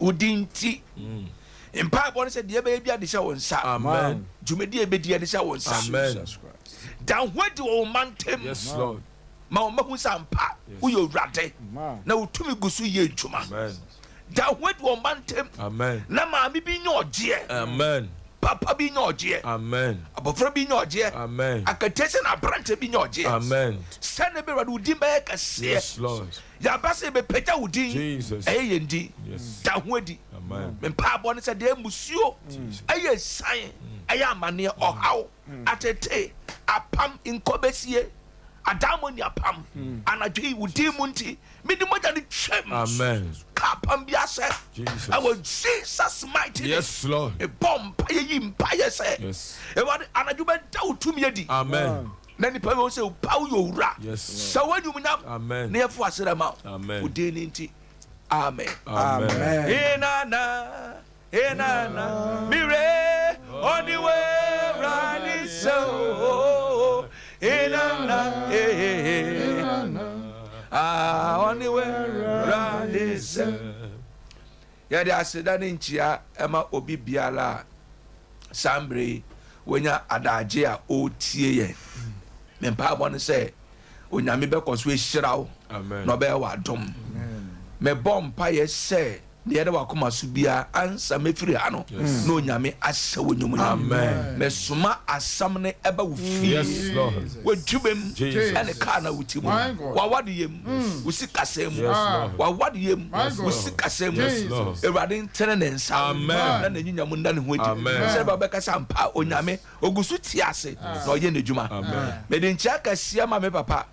Wo din nti. Mpaebɔ no sɛ deɛ ɛbɛyɛ bi ade hyɛ wo nsa. Amen. Dwumadi a ɛbɛdi ade hyɛ wo nsa. Amen. Da ho adi wɔ wo mma ntam. Yes, Lord. Ma wɔn mma hu sɛ ampa woyɛ Owurade na wo tumi gu so yɛ adwuma. Amen. Da ho adi wɔ wo mma ntam. Amen. Na maame bi nya ɔgyeɛ. Amen. Papa bi nya ɔgyeɛ. Amen. Abɔfra bi nya ɔgyeɛ. Amen. Akataasia na aberanteɛ bi nya ɔgyeɛ. Amen. Sɛnea ɛbɛyɛ Awurade wo din bɛyɛ kɛseɛ. Yes, Lord. Yɛaba sɛ yɛbɛpagya wo din. Jesus. Ɛyɛ yɛn din. Yes. Da ho adi. Amen. Me mpaebɔ ne sɛ deɛ mmusuo, ɛyɛ asiane, ɛyɛ amaneɛ, ɔhaw, atete, apam, nkɔbɛsie, adaemone apam, anadwo yi wo din mu nti, mede mogya no twam. Amen. Ka apam bi asɛ. Jesus. Ɛwɔ Jesus mighty name. Yes, Lord. Mebɔ mpaeɛ yi mpaeɛ sɛ. Yes. Awurade anadwo bɛda wo tumi adi. Amen. Na nipa bɛhu sɛ pa woyɛ owura. Yes. Sɛ woanyumunyam. Amen. Na yɛfo aserɛ ma wo. Amen. Wo din no nti. Amen. Amen. Inana, inana, mire, oniwe rani so. Inana, eh, ah, oniwe rani so. Yɛde aseda ne nkyia ɛma obi biara a saa mmerɛ yi wonya adagye a ɔretie yɛn. Me mpaebɔ ne sɛ Onyame bɛkɔ so ahyira wo na ɔbɛyɛ w'adom. Mebɔ mpaeɛ sɛ deɛ ɛda w'akoma so biara ansa mɛfiri ha no na Onyame ahyɛ wo animuonyam. Mesoma asɛm no ɛba wo fie, w'adwuma mu, ɛne kaa na wote mu, w'awadeyɛ mu, wo sikasɛm mu, w'awadeyɛ mu, wo sikasɛm mu. Awurade ntene ne nsa na n'anyunyam nna ne ho adi sɛ ɛbɛka sɛ ampa Onyame ogu so te ase na ɔyɛ n'adwuma. Mede nkyia kɛseɛ ma me papa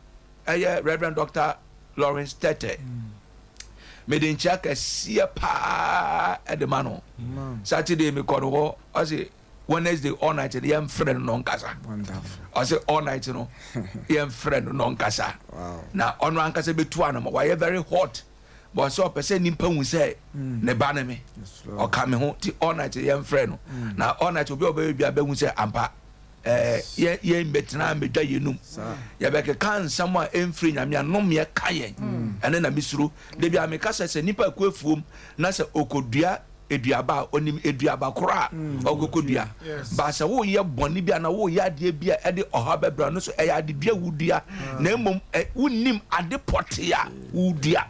ɛyɛ Reverend Dr. Lawrence Tete. Mede nkyia kɛseɛ paa ɛde ma no. Saturday mekɔ no hɔ, ɔse Wednesday all night no yɛmfrɛ no nɔnkasa. Ɔse all night no yɛmfrɛ no nɔnkasa. Na ɔno ankasa bɛtu anamɔ. Wayɛ very hot. But ɔsɛ ɔpɛ sɛ nipa hu sɛ ne ba ne me. Ɔka me ho ti all night yɛmfrɛ no. Na all night obi a ɔbɛyɛ bi abɛhu sɛ ampa ɛɛ yɛn mbɛtena mbɛdwa yɛn num. Yɛbɛkeka nsɛm a ɛmfiri Nyame a nomeɛ ka yɛn. Ɛne na mesuro. Da bi a meka sɛ sɛ nipa kɔ afuom na sɛ ɔkɔdua aduaba a ɔnim aduaba korɔ a ɔkɔkɔdua. Ba sɛ woyɛ bɔne bi anaa woyɛ adeɛ bi a ɛde ɔhaw bɛbrɛ no so ɛyɛ adedua wodua na mmom wonnim ade pɔtee a wodua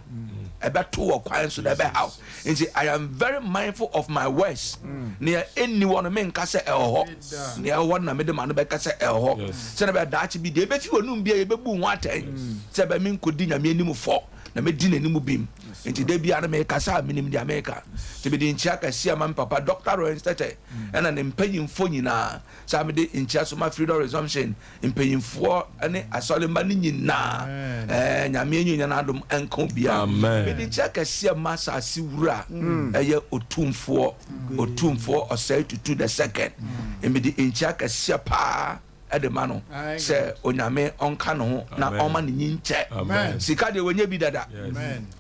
ɛbɛto wɔ kwan so na ɛbɛhaw. Nti I am very mindful of my words. Nea ɛnni hɔ no menka sɛ ɛwɔ hɔ. Nea ɛwɔ hɔ no na mede m'ano bɛka sɛ ɛwɔ hɔ. Sɛdeɛ ɛbɛyɛ daakye bi deɛ ɛbɛfi w'anum bi a yɛbɛbu ho atɛn sɛ ɛbɛyɛ menkɔdi Nyame anim fɔ na mɛdi n'anim bem. Nti da biara no mekasa a menim deɛ meka. Nti mede nkyia kɛseɛ ma me papa Doctor Lawrence Tetteh ɛna ne mpanyimfoɔ nyinaa. Saa mede nkyia so ma Freedom Resumption mpanyimfoɔ ne asɔremma no nyinaa. Ɛɛ Nyame anuonyam n'adom nka obiara. Mede nkyia kɛseɛ ma asase wura ɛyɛ Otumfoɔ Otumfoɔ Osei Tutu the second. Mede nkyia kɛseɛ paa de ma no sɛ Onyame ɔnka ne ho na ɔma ne nyi nkyɛ. Sika deɛ wɔnyɛ bi dada.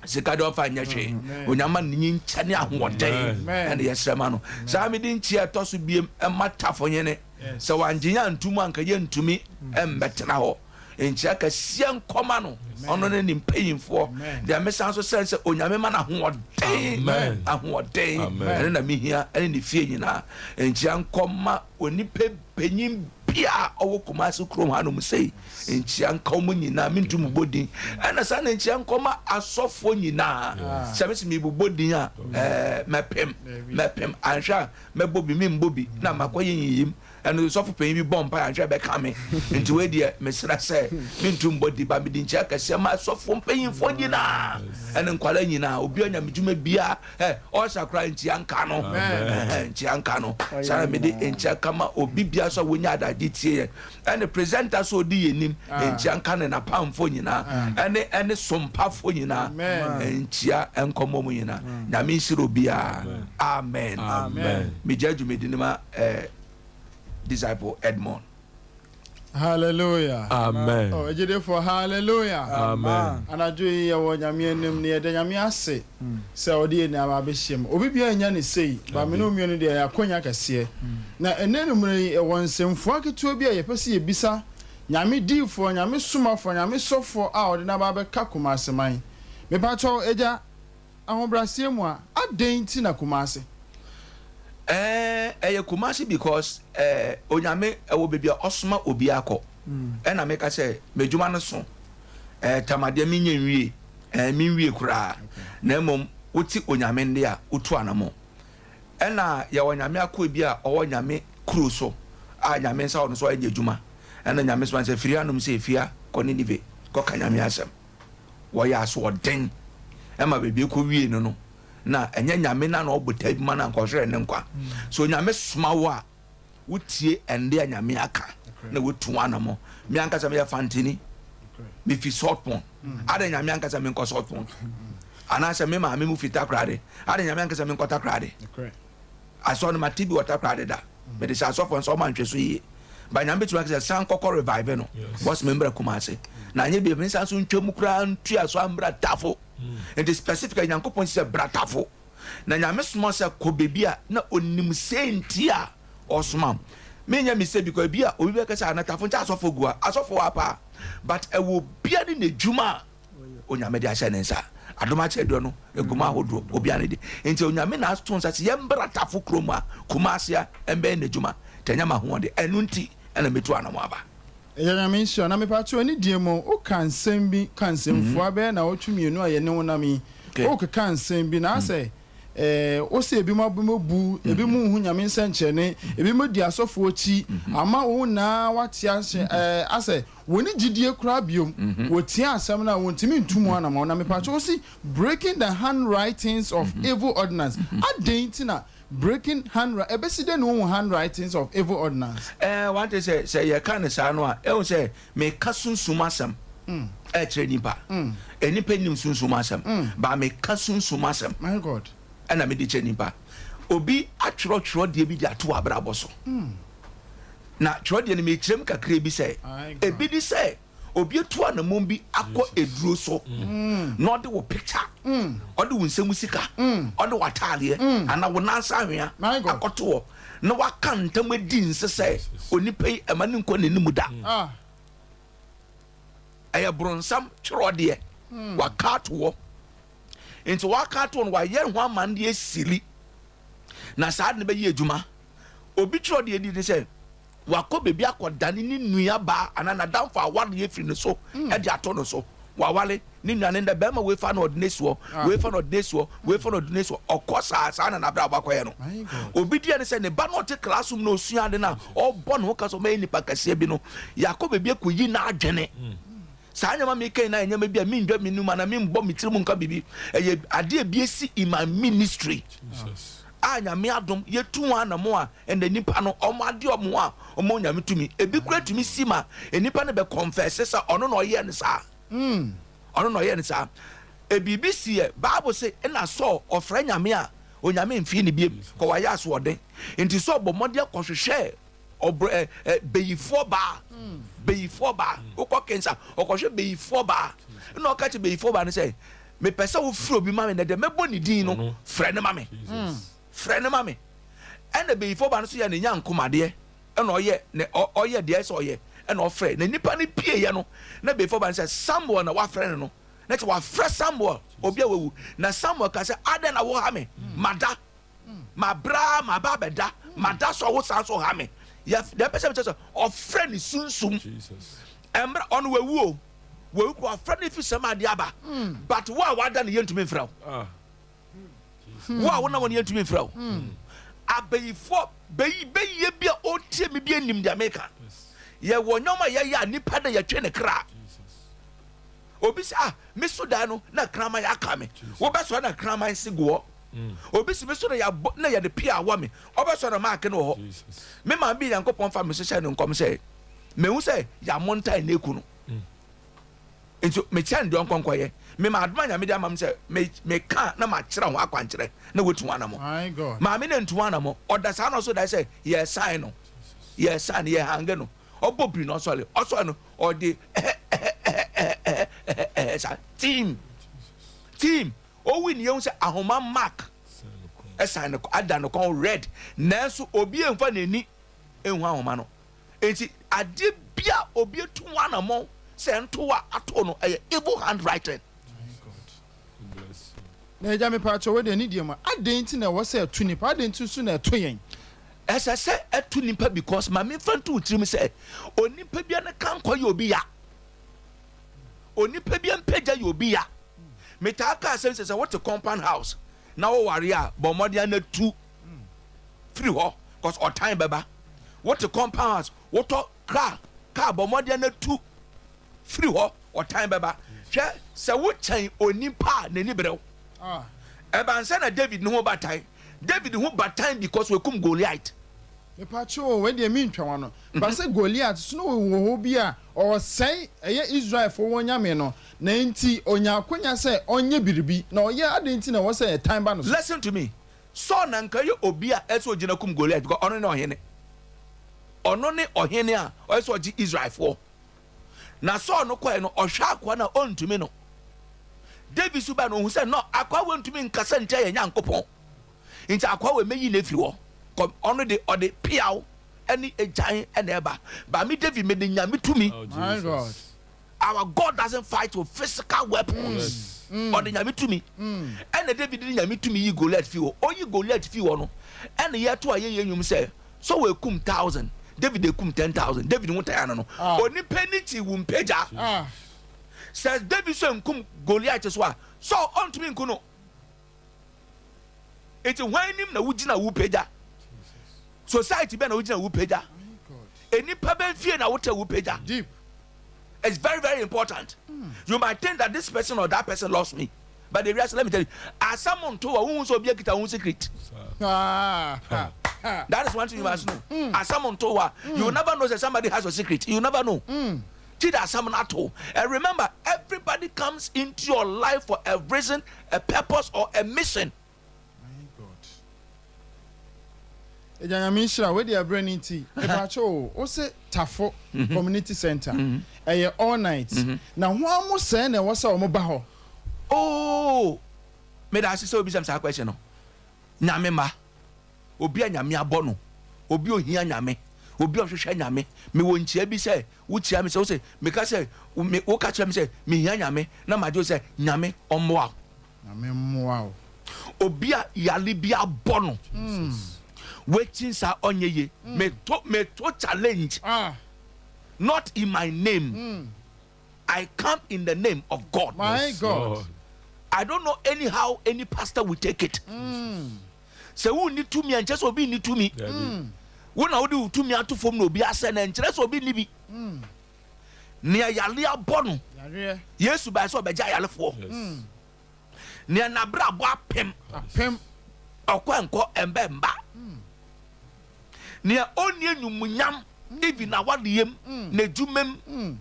Sika deɛ ɔfa nyɛ hwee. Onyame ma ne nyi nkyɛ ne ahoɔden ɛna yɛsrɛ ma no. Saa mede nkyia ɛtɔ so biem ɛma Tafohene sɛ wangye yɛn anto mu anka yɛntumi mmɛtena hɔ. Nkyia kɛseɛ nkɔma no ɔno ne ne mpanyinfoɔ. Deɛ mesan so srɛ sɛ Onyame ma no ahoɔden, ahoɔden ɛno na mehia ɛne ne fie nyinaa. Nkyia nkɔma onipa panyin bi a ɔwɔ Kumasi kurom hanom sei. Nkyia nka wɔn nyinaa, mentu mubɔ din. Ɛna saa na nkyia nkɔma asɔfoɔ nyinaa. Sɛ mesi mebobɔ din a, ɛɛ mɛpem, mɛpem. Anhwɛ a mɛbɔ bi, membɔ bi na makɔyɛ nyiyim. Ɛno sɔfo panyin bi bɔ mpae anhwɛ bɛka me. Nti wei deɛ mesrɛ sɛ mentu mbɔ di ba mede nkyia kɛseɛ ma asɔfoɔ mpanyinfoɔ nyinaa ɛne nkwalaa nyinaa. Obi anya me dwuma biara ɛ ɔhyɛ koraa nkyia nka no. Nkyia nka no. Saa na mede nkyia kama obi biara so a wonya adagye tie yɛn. Ɛne presenter so odi yɛn nim nkyia nka ne napamfoɔ nyinaa ɛne ɛne sompafoɔ nyinaa nkyia nkɔmmɔ mu nyinaa. Nyame nhyira obiara. Amen. Amen. Megya dwumadi no ma disciple Edmond. Hallelujah. Amen. Oh, agyidifoɔ, hallelujah. Amen. Anadwo yi yɛwɔ Nyame anim na yɛda Nyame ase sɛ ɔde yɛn nyinaa abɛhyia mu. Obi biara nnya ne sei, ba me ne wo mmienu deɛ ɛyɛ akonya kɛseɛ. Na ɛnnɛ anwummerɛ yi yɛwɔ nsɛmfua ketewa bi a yɛpɛ sɛ yɛbisa Nyame diifoɔ, Nyame somafoɔ, Nyame sɔfoɔ a ɔde n'aba abɛka Kumase man. Mepakyɛw, Agya. ahobrɛaseɛ mu a, adɛn nti na Kumasi? Ɛɛ ɛyɛ Kumasi because Onyame ɛwɔ baabi a ɔsoma obi akɔ. Ɛna meka sɛ m'adwuma no so tamadeɛ menyɛ nwie, menwie koraa. Na mmom wote Onyame nne a, wotu anamɔ. Ɛna yɛwɔ Nyame akoa bi a ɔwɔ Nyame kuro so a Nyame nsa wɔ no so a ɛnyɛ adwuma. Ɛna Nyame soma no sɛ firi hanom sɛ fia kɔ Nineveh kɔ ka Nyame asɛm. Wɔyɛ asoɔden ɛma baabi ɛkɔ wie no no na ɛnyɛ Nyame na na ɔbɔ taa bi ma no anka ɔhwere ne nkwa. So Nyame soma wo a wotie ɛnde a Nyame aka na wotu anamɔ. Me ankasa meyɛ Fantini. Mefi Salt Pond. Adɛn Nyame ankasa menkɔ Salt Pond? Anaasɛ me maame mu fi Takoradi. Adɛn Nyame ankasa menkɔ Takoradi? Asɔre no mate bi wɔ Takoradi da. Mede hyɛ asɔfoɔ nsa ɔma nhwɛ so yie. Ba Nyame bɛtumi aka sɛ san kɔkɔ revive no. Wɔse me mbra Kumasi. Na anyɛ bi me nsan so ntwa mu koraa ntua so ambra Tafo. Nti specifically Nyankopɔn si sɛ bra Tafo. Na Nyame soma sɛ kɔ baabi a na onim sɛ nti a ɔsoma. Menyɛ mistake because ebi a obi bɛka sɛ ana Tafo nkyɛ asɔfo gu a asɔfo wɔ ha paa. But ɛwɔ obia ne n'adwuma a Onyame de ahyɛ ne nsa. Adom akyɛdeɛ no egu mu ahodoɔ, obiara ne de. Nti Onyame na ato nsa sɛ yɛmbra Tafo kurom a, Kumasi a, ɛmbɛyɛ n'adwuma. Nti ɛnyɛ m'ahoɔden. Ɛno nti ɛna metu anamɔ aba. Agya Nyame nhyira wo. Na mepakyɛw ne deɛ mu wo ka nsɛm bi ka nsɛmfua bɛyɛ nawɔtwe mienu a yɛne wo nam yi wo keka nsɛm bi na asɛ eh wo se ebinom abam abu ebinom nhu Nyame nsɛnkyerɛnne ebinom di asɔfoɔ akyi ama wɔn nyinaa wate ahyɛ eh asɛ wɔnni gyidie koraa biom wɔtia asɛm no a wɔntumi ntu mu anamɔn. Na mepakyɛw wo se breaking the handwritings of evil ordinance adɛn nti na Breaking handwri ɛbɛsi dɛn na wohu handwritings of evil ordinance? Ɛɛ, wante sɛ, sɛ yɛka no saa no a, ɛhu sɛ meka sunsum asɛm ɛkyerɛ nipa. Nnipa nnim sunsum asɛm, but meka sunsum asɛm. My God. Ɛna mede kyerɛ nipa. Obi atwerɛ twerɛdeɛ bi de ato w'abrabɔ so. Na twerɛdeɛ no mekyerɛ mu kakra bi sɛ, ebi ne sɛ, Obi atu anamɔn bi akɔ aduro so na ɔde wo picture, ɔde wo nsam sika, ɔde w'ataadeɛ anaa wo nan ase anwea akɔto hɔ na waka ntam adi nse sɛ onipa yi ɛma ne nkɔ n'anim da. Ɛyɛ bronsam twerɛdeɛ waka ato hɔ. Nti waka ato hɔ no wayɛ ho amanneɛ siri na saa de no bɛyɛ adwuma. Obi twerɛdeɛ di ne sɛ Wakɔ baabi akɔdane ne nuabaa anaa n'adamfo awareɛ firi ne so de ato no so. Waware ne nua no nnɛ, barima wei fa na ɔde no asi hɔ, wei fa na ɔde no asi hɔ, wei fa na ɔde no asi hɔ. Ɔkɔ saa, saa na n'abrabɔ akɔyɛ no. Obi deɛ ne sɛ ne ba no ɔte classroom na ɔsua ade no a ɔbɔ ne ho ka sɛ ɔmɛyɛ nipa kɛseɛ bi no, yɛakɔ baabi akɔyi n'adwene. Saa nneɛma meka nyinaa yɛ nneɛma bi a mendwa m'anum anaa membɔ me tirim nka biribi. Ɛyɛ adeɛ a ebi asi in my ministry a Nyame adom yɛtu ho anamo a ɛnna nnipa no wɔn ade wɔn ho a wɔn Onyame tumi. Ebi koraa tumi si ma nnipa no bɛ confess sɛ ɔno na ɔyɛɛ no saa. Ɔno na ɔyɛɛ no saa. Ebiribi si yɛ Bible se ɛna Saul ɔfrɛ Nyame a Onyame mfii ne biem kɔ wayɛ asoɔden. Nti Saul bɔ mmɔden akɔhwehwɛ ɔbrɛ ɛ ɛ beyifoɔ baa beyifoɔ baa wokɔ kensa ɔkɔhwɛ beyifoɔ baa ɛna ɔka kyerɛ beyifoɔ baa no sɛ mepɛ sɛ wofrɛ obi ma me na deɛ mɛbɔ ne din no frɛ no ma me frɛ no ma me ɛna beyifoɔ baa no so yɛ ne nyankomadeɛ ɛna ɔyɛ ne ɔyɛ deɛ ɛsɛ ɔyɛ ɛna ɔfrɛ na nipa no pieeɛ no na beyifoɔ baa no sɛ Samuel na wafrɛ no no na kyɛ wafrɛ Samuel obi a wawu na Samuel ka sɛ adɛn na woha me mada Mabrɛ ara maba abɛda, mada so a wo san so ha me. Yɛ deɛ mpɛ sɛ mekyerɛ sɛ ɔfrɛ ne sunsum. Mmerɛ ɔno wawu o, wawu kɔ ɔfrɛ ne fi sɛm adeɛ aba. But wo a wada no yɛntumi mfrɛ wo. Wo a wonam hɔ no yɛntumi mfrɛ wo. Abayifoɔ bɛyi bɛyie bi a ɔtie me bi anim deɛ meka. Yɛwɔ nneɛma a yɛyɛ a nipa dɛ yɛtwe ne kra. Obi sɛ ah me so dan no na kraman aka me. Wobɛsɔre na kraman se gu hɔ. Obi si me so na yɛabɔ na yɛde pia awɔ me. Ɔbɛsɔre na maake no wɔ hɔ. Me maame bi Nyankopɔn fa me so hyɛ no nkɔm sɛ mehu sɛ yɛamontae na eku no. Nti mekyerɛ no deɛ ɔnkɔnkɔyɛ. Me ma adom a Nyame de ama me sɛ me meka na makyerɛ ho akwankyerɛ na watu ho anamɔ. Maame no antu ho anamɔ. Ɔda saa na ɔso dae sɛ yɛresan no. Yɛresan no, yɛrehange no. Ɔbɔ biri na ɔsɔre. Ɔsɔre no ɔde ɛhɛ ɛhɛ ɛhɛ ɛhɛ ɛhɛ ɛhɛ saa team team. Owui no yɛhu sɛ ahoma mark ɛsan ne ada ne kɔn red nanso obi ɛnfa n'ani ɛnhu ahoma no nti adeɛ bi a obi atu ho anamɔn sɛ nto a ato no ɛyɛ evil handwriting. Na agya mepaakyɛw wei deɛ ne deɛ mu adɛn nti na ɛwɔ sɛ ɛto nipa adɛn nti nso na ɛto yɛn? Ɛsɛ sɛ ɛto nipa because ma memfa nto wo tirim sɛ onipa bia ne kankɔ yɛ obi ya. Onipa bia mpagya yɛ obi ya. Metaa ka asɛm sɛ sɛ wote compound house na woware a bɔ mmɔden ana tu firi hɔ cause ɔtan bɛba. Wote compound house wotɔ car car bɔ mmɔden ana tu firi hɔ ɔtan bɛba. Hwɛ sɛ wokyɛn onipa a n'ani brɛ wo. Ɛba nsa na David ne ho batan. David ho batan because wakum Goliath. Mepatwo o, wei deɛ mentwa w'ano. Ba sɛ Goliath so na ɔwɔ hɔ bi a ɔresɛe ɛyɛ Israelfoɔ wɔn nyame no, na enti ɔnya akwanya sɛ ɔnyɛ biribi, na ɔyɛ, adɛn nti na ɛwɔ sɛ ɛtan ba no so? Listen to me, Saul na nka yɛ obi a ɛsɛ ɔgyina kum Goliath because ɔno ne ɔhene. Ɔno ne ɔhene a ɔyɛ sɛ ɔgye Israelfoɔ. Na Saul no kɔɛ no, ɔhwɛ akoa no a ɔntumi no. David so bae no, ɔhu sɛ no, akoa wei ntumi nkasa ntia yɛn Nyankopɔn. Nti akoa wei mɛyi no afiri hɔ. Kɔ, ɔno de, ɔde peaw ne agyan na ɛba. But me David, mede Nyame tumi. Oh, My God. Jesus. Our God doesn't fight with physical weapons. Ɔde Nyame tumi. Ɛna David de Nyame tumi yi Goliath fi hɔ. Oyi Goliath fi hɔ no, ɛna yɛto ayɛyie nnwom sɛ, Saul ekum thousand, David ekum 10,000. David ho tan ano no. Onipa ni kyi wu mpagya. Sɛ David sɛ nkum Goliath so a, Saul ɔntumi nku no. Nti hwan anim na wogyina wo pagya? Society bɛn na wogyina wo pagya? Enipa bɛn fie na wote wo pagya? Deep. It's very very important. You might think that this person or that person loves me, but the reality, let me tell you, asɛm nto wɔ wohu sɛ obi akita wo secret. That is one thing you must know. Asɛm nto wɔ a, you will never know that somebody has a secret. You never know. Ti da asɛm no ato. And remember, everybody comes into your life for a reason, a purpose, or a mission. My God. Agya Nyame nhyira wo. Wei deɛ ɛberɛ no nti, mepaakyɛw o, wo se Tafo Community Centre, ɛyɛ all night, na hwan mo sɛɛ na ɛwɔ sɛ wɔn ba hɔ? Oh, meda ase sɛ wobisa me saa question no. Nyame mma, obi a Nyame abɔ no, obi a ohia Nyame, obi a ɔhwehwɛ Nyame. Mewɔ nkyia bi sɛ wokyia me sɛ wose meka sɛ me woka kyerɛ me sɛ mehia Nyame na magye wo sɛ Nyame ɔmmoa wo. Nyame mmoa wo. Obi a yare bi abɔ no, wakyin saa ɔnyɛ ye. Meto meto challenge, not in my name. I come in the name of God. My God. I don't know anyhow any pastor will take it. Sɛ wonni tumi a nkyerɛ sɛ obi nni tumi. Wo na wode wo tumi ato fam na obi asɛ no nkyerɛ sɛ obi nni bi. Nea yare abɔ no, Yesu bae sɛ ɔbɛgye ayarefoɔ. Nea n'abrabɔ apem, ɔkɔ nkɔ ɛmbɛ mba. Nea ɔnni enyumunyam even n'awareyɛ mu, n'adwuma mu.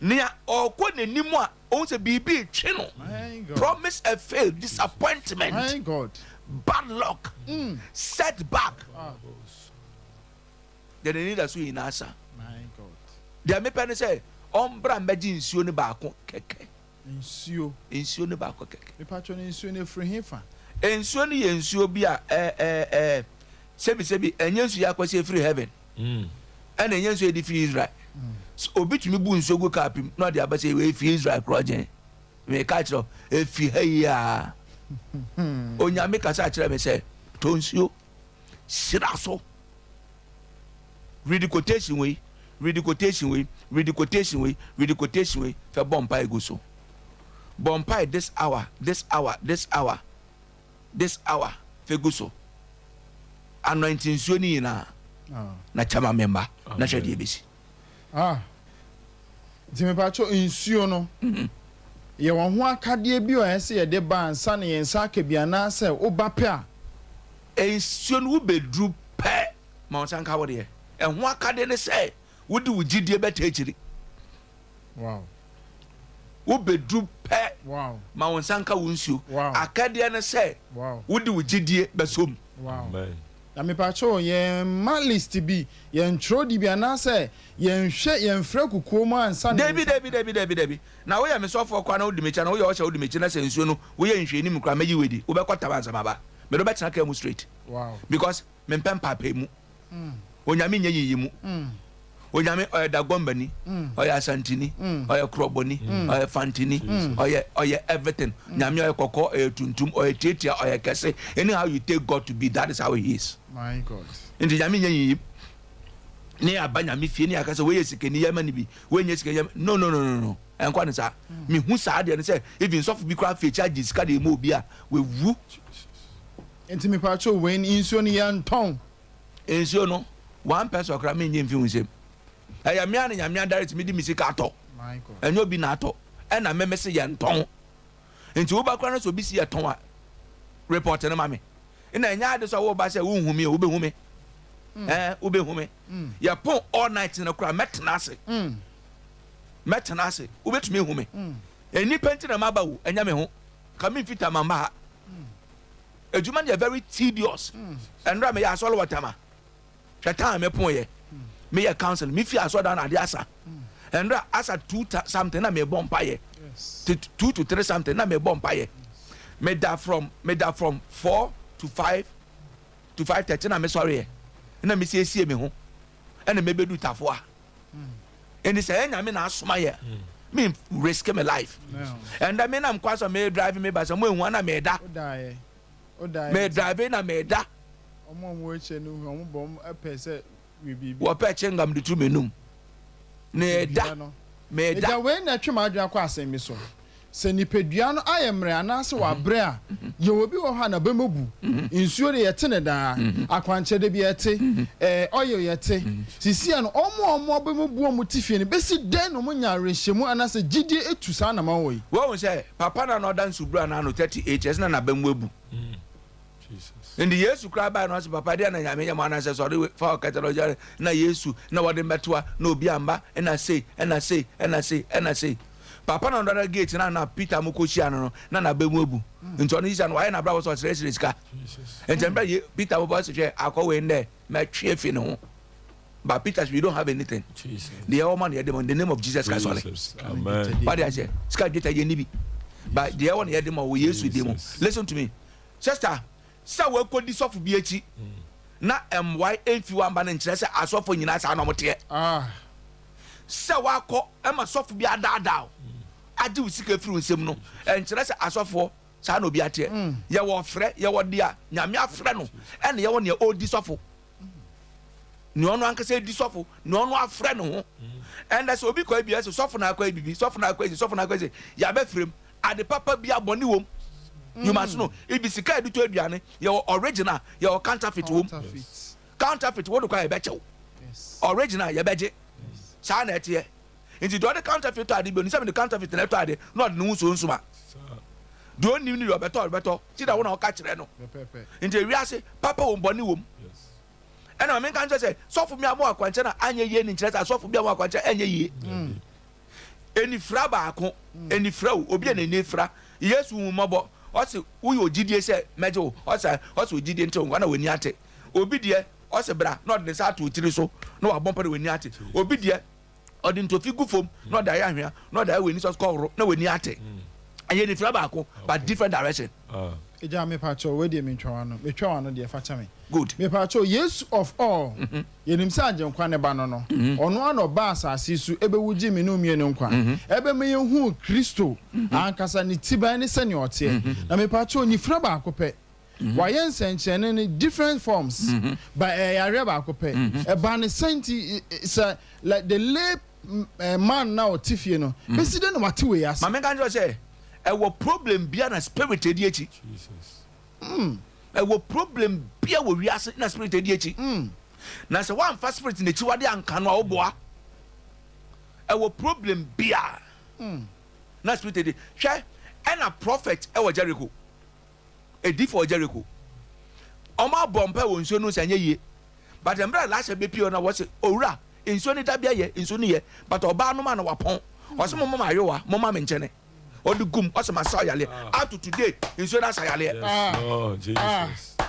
Nea ɔkɔ n'anim a ohun sɛ biribi retwe no, promise a fail, disappointment, bad luck, setback. Deɛ n'ani da so nyinaa sa. Deɛ mepɛ ne sɛ ɔmbra mbɛgye nsuo no baako kɛkɛ. Nsuo. Nsuo no baako kɛkɛ. Mepatwɔ no nsuo no efiri he fa? Nsuo no yɛ nsuo bi a ɛɛ ɛɛ ɛɛ sɛbi sɛbi ɛnyɛ nsuo yɛ akɔsi efiri heaven. Ɛna ɛnyɛ nsuo yɛde firi Israel. Obi tumi bu nsuo gu cup mu na ɔde aba sɛ wei firi Israel korɔ gyɛn. Meka kyerɛ wo, efi ha yi a. Onyame kasa kyerɛ me sɛ tɔ nsuo, hyira so. Read quotation wei, read quotation wei, read quotation wei, read quotation wei, fɛ bɔ mpae gu so. Bɔ mpae this hour, this hour, this hour, this hour, fɛ gu so. Anointing nsuo ni nyinaa na kyɛma me mma na hwɛ deɛ ebesi. Ah, nti mepatwɔ nsuo no yɛ wɔn ho akadeɛ bi a ɛsɛ yɛde ba ansa na yɛn nsa aka bi anaasɛ woba pɛ a? Nsuo no wobɛduru pɛ ma wo nsa nka wo deɛ. Ɛho akadeɛ ne sɛ wode wo gyidie bɛta akyiri. Wobɛduru pɛ ma wo nsa nka wo nsuo. Akadeɛ ne sɛ wode wo gyidie bɛsɔ mu. Na mepatwɔ yɛn ma list bi, yɛn twerɛ di bi anaasɛ yɛnhwɛ yɛnfrɛ kukuo mu ansa na Dabi dabi dabi dabi dabi. Na woyɛ me sɔfoɔ koraa na wodi m'akyi anaa woyɛ ɔhyɛ wodi m'akyi na sɛ nsuo no woyɛ nhwɛanim koraa mɛyi wo adi. Wobɛkɔ tam ansa maba. Mede wo bɛtena kaa mu straight. Because mempɛ mpaapaemu. Onyame nyɛ nyiyimu. Onyame ɔyɛ Dagombani, ɔyɛ Asantini, ɔyɛ Krɔbɔni, ɔyɛ Fantini, ɔyɛ ɔyɛ everything. Nyame ɔyɛ kɔkɔɔ, ɔyɛ tuntum, ɔyɛ tiatia, ɔyɛ kɛse. Anyhow you take God to be, that is how he is. My God. Nti Nyame nyɛ nyiyim. Ne aba Nyame fie ne aka sɛ wei yɛ sikani yɛma no bi, wei nyɛ sikani yɛma no no no no no. Ɛnkɔ ne saa. Mehu saa deɛ no sɛ even sɔfo bi koraa fi akyi agye sika de ma obi a wawu. Nti mepatwo wei nsuo no yɛntɔn. Nsuo no one person koraa mennye mfi wo nsam. Ɛyɛ me ara na Nyame adirect me de me sika atɔ. Ɛnyɛ obi na atɔ. Ɛna me mese yɛntɔn. Nti woba koraa na sɛ obi si yɛtɔn a, report no ma me. Ɛna ɛnyɛ ade sɛ woba sɛ wonhu me o, wobɛhu me. Ɛɛ, wobɛhu me. Yɛpon all night no koraa mɛtena ase. Mɛtena ase. Wobɛtumi ahu me. Nnipa nti na maba o, ɛnyɛ me ho. Ka memfi Tama mma ha. Adwuma no yɛ very tedious. Ɛnora meyɛ asɔre wɔ Tama. Hwɛ time me pon yɛ. Meyɛ council. Me fi asɔre dan ade asa. Ɛnora asa 2 something na mebɔ mpa yɛ. 2 to 3 something na mebɔ mpa yɛ. Meda from meda from 4 to 5 to 5:30 na mesɔre yɛ. Na mesiesie me ho. Ɛna mebedu Tafoa. Ɛnti sɛ ɛyɛ Nyame na asoma yɛ me risk me life. Ɛndɛ me nam kwan so me drive me ba sɛ mo ehu ana me da. Me drive na me da. Wɔpɛ chewing de tu m'anum. Me da. Me da. Agya, wei na ɛtwe m'adwene akɔ asɛm bi so. Sɛ nipadua no ayɛ mmerɛ anaasɛ wabrɛ a, yɛwɔ bi wɔ hɔ a n'abam abu. Nsuo deɛ yɛte no daa, akwankyerɛ da biara yɛte, ɛɛ oil yɛte. Seesei no, wɔn a wɔn abam abu a wɔte fie no, bɛsi dɛn na wɔanya awerɛhyɛmu anaasɛ gyidie atu saa anammɔn wei? Woahu sɛ papa no a na ɔda nsubura no ano 38 years na n'abam abu. Nti Yesu koraa bae no ɔse papa deɛ na Nyame yɛ mo anaasɛ sɔre fa ɔkɛtɛ no ɔgyare na Yesu na wɔde mbɛtoa na obi amba ɛna sei ɛna sei ɛna sei ɛna sei papa na ɔdada gate na na Peter mo kɔ hyia no no na n'aba mu abu nti ɔno Yesu no wayɛ n'abrabɔ sɛ ɔsrɛsrɛ sika nti ɛmbrɛ ye Peter mo bɔ ɔse hwɛ akɔ wei ndɛ mɛtwe afi ne ho but Peter we don't have anything deɛ ɛwɔ ma no yɛde ma in the name of Jesus Christ ɔle wade aseɛ sika dwetɛ yɛ ni bi but deɛ ɛwɔ no yɛde ma wɔ Yesu din mu listen to me Sister, sɛ woakɔdi sɔfo bi akyi na mmoae mfi hɔ amba no nkyerɛ sɛ asɔfo nyinaa saa na wɔteɛ. Sɛ woakɔ ma sɔfo bi adaadaa wo agye wo sika afiri wo nsam no nkyerɛ sɛ asɔfoɔ saa na obiara teɛ. Yɛwɔ ɔfrɛ, yɛwɔ deɛ Nyame afrɛ no ɛna yɛwɔ nea ɔredi sɔfo. Nea ɔno ankasa di sɔfo, nea ɔno afrɛ ne ho. Ɛnna sɛ obi kɔ bi ɛsɛ sɔfo na akɔ bibi, sɔfo na akɔ esi, sɔfo na akɔ esi, yɛabɛfrɛ mu. Ade papa bia bɔne wom. You must know. Ibi sika yɛde tɔ aduane, yɛwɔ original, yɛwɔ counterfeit wom. Counterfeit wode kɔ a yɛbɛkyɛw. Original yɛbɛgye. Saa na ɛteɛ. Nti deɛ ɔde counterfeit tɔ ade bi onim sɛ mede counterfeit na ɛtɔ ade na ɔde ne ho suo nsoma. Deɛ ɔnnim no deɛ ɔbɛtɔ ɔbɛtɔ. Ti da wo na ɔka kyerɛ no. Nti ewiase papa wom bɔne wom. Ɛna ma menka nkyerɛ sɛ sɔfo bi a mo akwankyerɛ na anyɛ yie ne nkyerɛ sɛ asɔfo bi a mo akwankyerɛ ɛnyɛ yie. Anifira baako, anifira o, obi a n'ani afira. Yesu hu mmɔbɔ, ɔse woyɛ ogyidie sɛ mɛgye wo, ɔse ɔse ogyidie nte wo nkwa na w'ani ate. Obi deɛ, ɔse bra na ɔde ne nsa ato wo tiri so na wabɔ mpa na w'ani ate. Obi deɛ, ɔde ntofi gu fam na ɔde ayɛ ahwea na ɔde ayɛ w'ani so kɔhoro na w'ani ate. Ɛyɛ anifira baako but different direction. Agya mepakyɛw wei deɛ mentwa w'ano, metwa w'ano deɛ fa kyɛ me. Good. Mepakyɛw Yesu of all Yɛnim sɛ Agyenkwa no Ba no no, Ɔno ara na ɔbaa asase yi so bɛwu gyee me ne wo mmienu nkwa. Ɛbɛma yɛhuu Kristo ankasa, Ne tiban ne sɛnea ɔteɛ. Na mepakyɛw, nyifra baako pɛ. Wayɛ nsɛnkyerɛnne no different forms, but ɛyɛ yareɛ baako pɛ. Ɛbaa no sɛn nti, sɛ like the lay man no a ɔte fie no, bɛsi dɛn na wate wei ase? Ma menka nkyerɛ wo sɛ, ɛwɔ problem biara na spirit di akyi. Ɛwɔ problem bia wɔ wiase na spirit adi akyi. Na sɛ woamfa spirit n'akyiwade anka no a woboa. Ɛwɔ problem bia na spirit adi. Hwɛ ɛna prophet ɛwɔ Jericho. Edifo wɔ Jericho. Ɔmo abɔ mpa wɔ nsuo no sɛ ɛnyɛ yie. But mmerɛ Elisha bɛpie hɔ na wɔse owura nsuo no dabea yɛ nsuo no yɛ but ɔbaa no ma na wapɔn. Ɔse momma me ayowa momma me nkyene. Ɔde gum ɔsɛ ma sa yaleɛ up to today nsuo no asa yaleɛ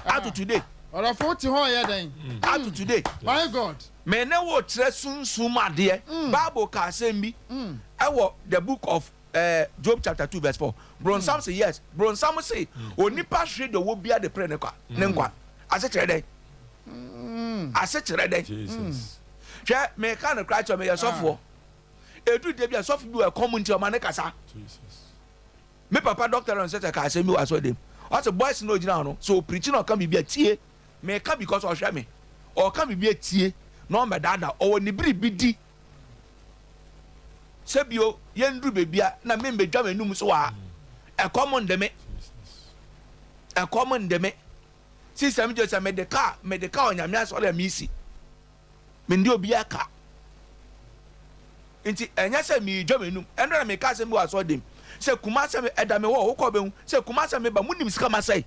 up to today. Ɔdɔfo te hɔ yɛ dɛn? Up to today. My God. Me ne wo kyerɛ sunsum mu adeɛ. Bible ka asɛm bi ɛwɔ the book of uh, Job chapter 2 verse 4. Bronsam se yes. Bronsam se onipa hwere deɛ ɔwɔ bia de pere ne kwa ne nkwa. Ase kyerɛ dɛn? Ase kyerɛ dɛn? Hwɛ, meka no koraa kyerɛ meyɛ sɔfoɔ. Ɛduru da bi a sɔfo bi wɔ ɛkɔm nti ɔma ne kasa. Me papa Dr. Aaron Sete ka asɛm bi wɔ asɔre dɛm. Ɔse boys no ogyina hɔ no, sɛ ɔpirikyi na ɔka biribi a tie. Meka because ɔhwɛ me. Ɔka biribi a tie na ɔmmɛdaadaa. Ɔwɔ ne biribi di. Sɛ bio yɛnduru baabi a na membɛdwa m'anum so wɔ ha. Ɛkɔm nde me. Ɛkɔm nde me. Sisɛm gye sɛ mede kaa, mede kaa Onyame asɔre a mesi. Mende obiara ka. Nti ɛnyɛ sɛ meredwa m'anum. Ɛno na meka asɛm bi wɔ asɔre dɛm. Sɛ Kumasi ɛda me hɔ, wokɔ bɛhu. Sɛ Kumasi meba, munim sika masɛe.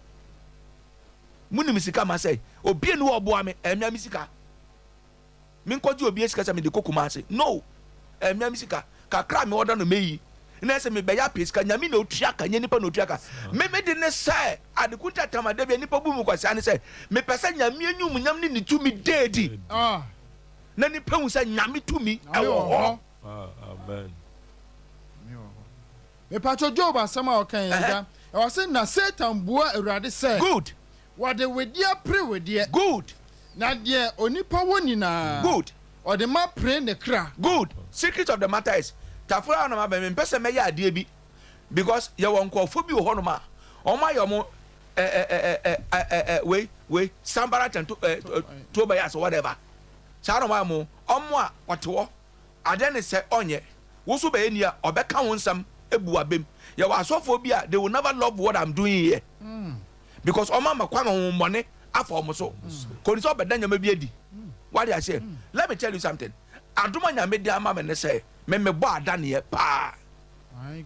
Munim sika masɛe. Obi ni hɔ ɔboa me, ɛmea me sika. Menkɔgye obi sika sɛ mede kɔ Kumasi. No! Ɛmea me sika. Kakra a mewɔ da no meyi. Na ɛsɛ mebɛyɛ apɛ sika. Nyame na otua ka, nyɛ nipa na otua ka. Me me de ne sɛ, ade ko nti atam ada bi a nipa bu mu kwasea ne sɛ, mepɛ sɛ Nyame animuonyam ne ne tumi da adi. Na nipa hu sɛ Nyame tumi ɛwɔ hɔ. Amen. Mepatwɔ Job asɛm a ɔka yɛn agya. Ɛwɔ sɛ na Satan bua Awurade sɛ. Good. Wɔde wedeɛ pere wedeɛ. Good. Na deɛ onipa wɔ nyinaa. Good. Ɔde ma pere ne kra. Good. Secret of the matter is, Tafo a na maba mempɛ sɛ mɛyɛ adeɛ bi because yɛwɔ nkurɔfoɔ bi wɔ hɔnom a wɔn ayɛ wɔn ɛ ɛ ɛ ɛ ɛ ɛ wei wei sambara tɛnto ɛ tobayas or whatever saa na wɔn ayɛ wɔn wɔn a wɔte hɔ adeɛ ne sɛ ɔnyɛ wo so bɛyɛ ni a ɔbɛka wo nsɛm ebu abem. Yɛwɔ asɔfoɔ bi a they will never love what I'm doing here because ɔmo ama kwan ahohommɔne afa ɔmo so kò ní sɛ ɔbɛda nneɛma bi adi. Wade aseɛ? Let me tell you something. Adom a Nyame de ama me ne sɛ me mebɔ adaneɛ paa.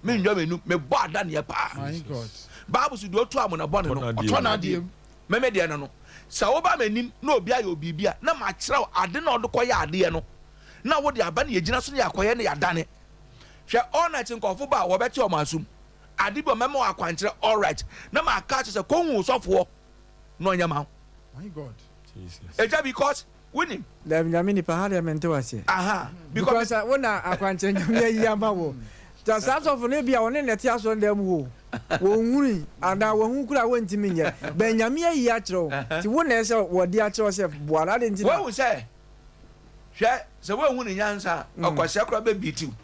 Me ndwa m'anum, mebɔ adaneɛ paa. Bible so deɛ ɔtu amona bɔne no, ɔtɔ n'adeɛ mu. Me me deɛ no no, sɛ woba m'anim na obi ayɛ obi a na makyerɛ wo ade na ɔde kɔyɛ adeɛ no, na wode aba na yɛgyina so na yɛakɔyɛ na yɛadane. Hwɛ, all night nkurɔfo ba a wɔbɛte wɔn asom. Ade bi ɔmɛma wɔ akwankyerɛ, all right, na maka akyerɛ sɛ kɔhu wo sɔfoɔ na ɔnyɛ ma wo. Agya, because wonim. Dabi, Nyame nipa ha deɛ mente waseɛ. Aha, because wo na akwankyerɛ Nyame ayi ama wo. Ta saa sɔfo no ebia ɔne na ɛte asɔre dan mu hɔ o, wɔnhunui anaa wɔhu koraa a wɔntumi nyɛ, but Nyame ayi akyerɛ wo, nti wo na ɛsɛ wɔde akyerɛ wo sɛ boa no, adɛn nti na. Woahu sɛ, hwɛ, sɛ woanhu ne nyansa a, ɔkwasea koraa bɛbeat wo.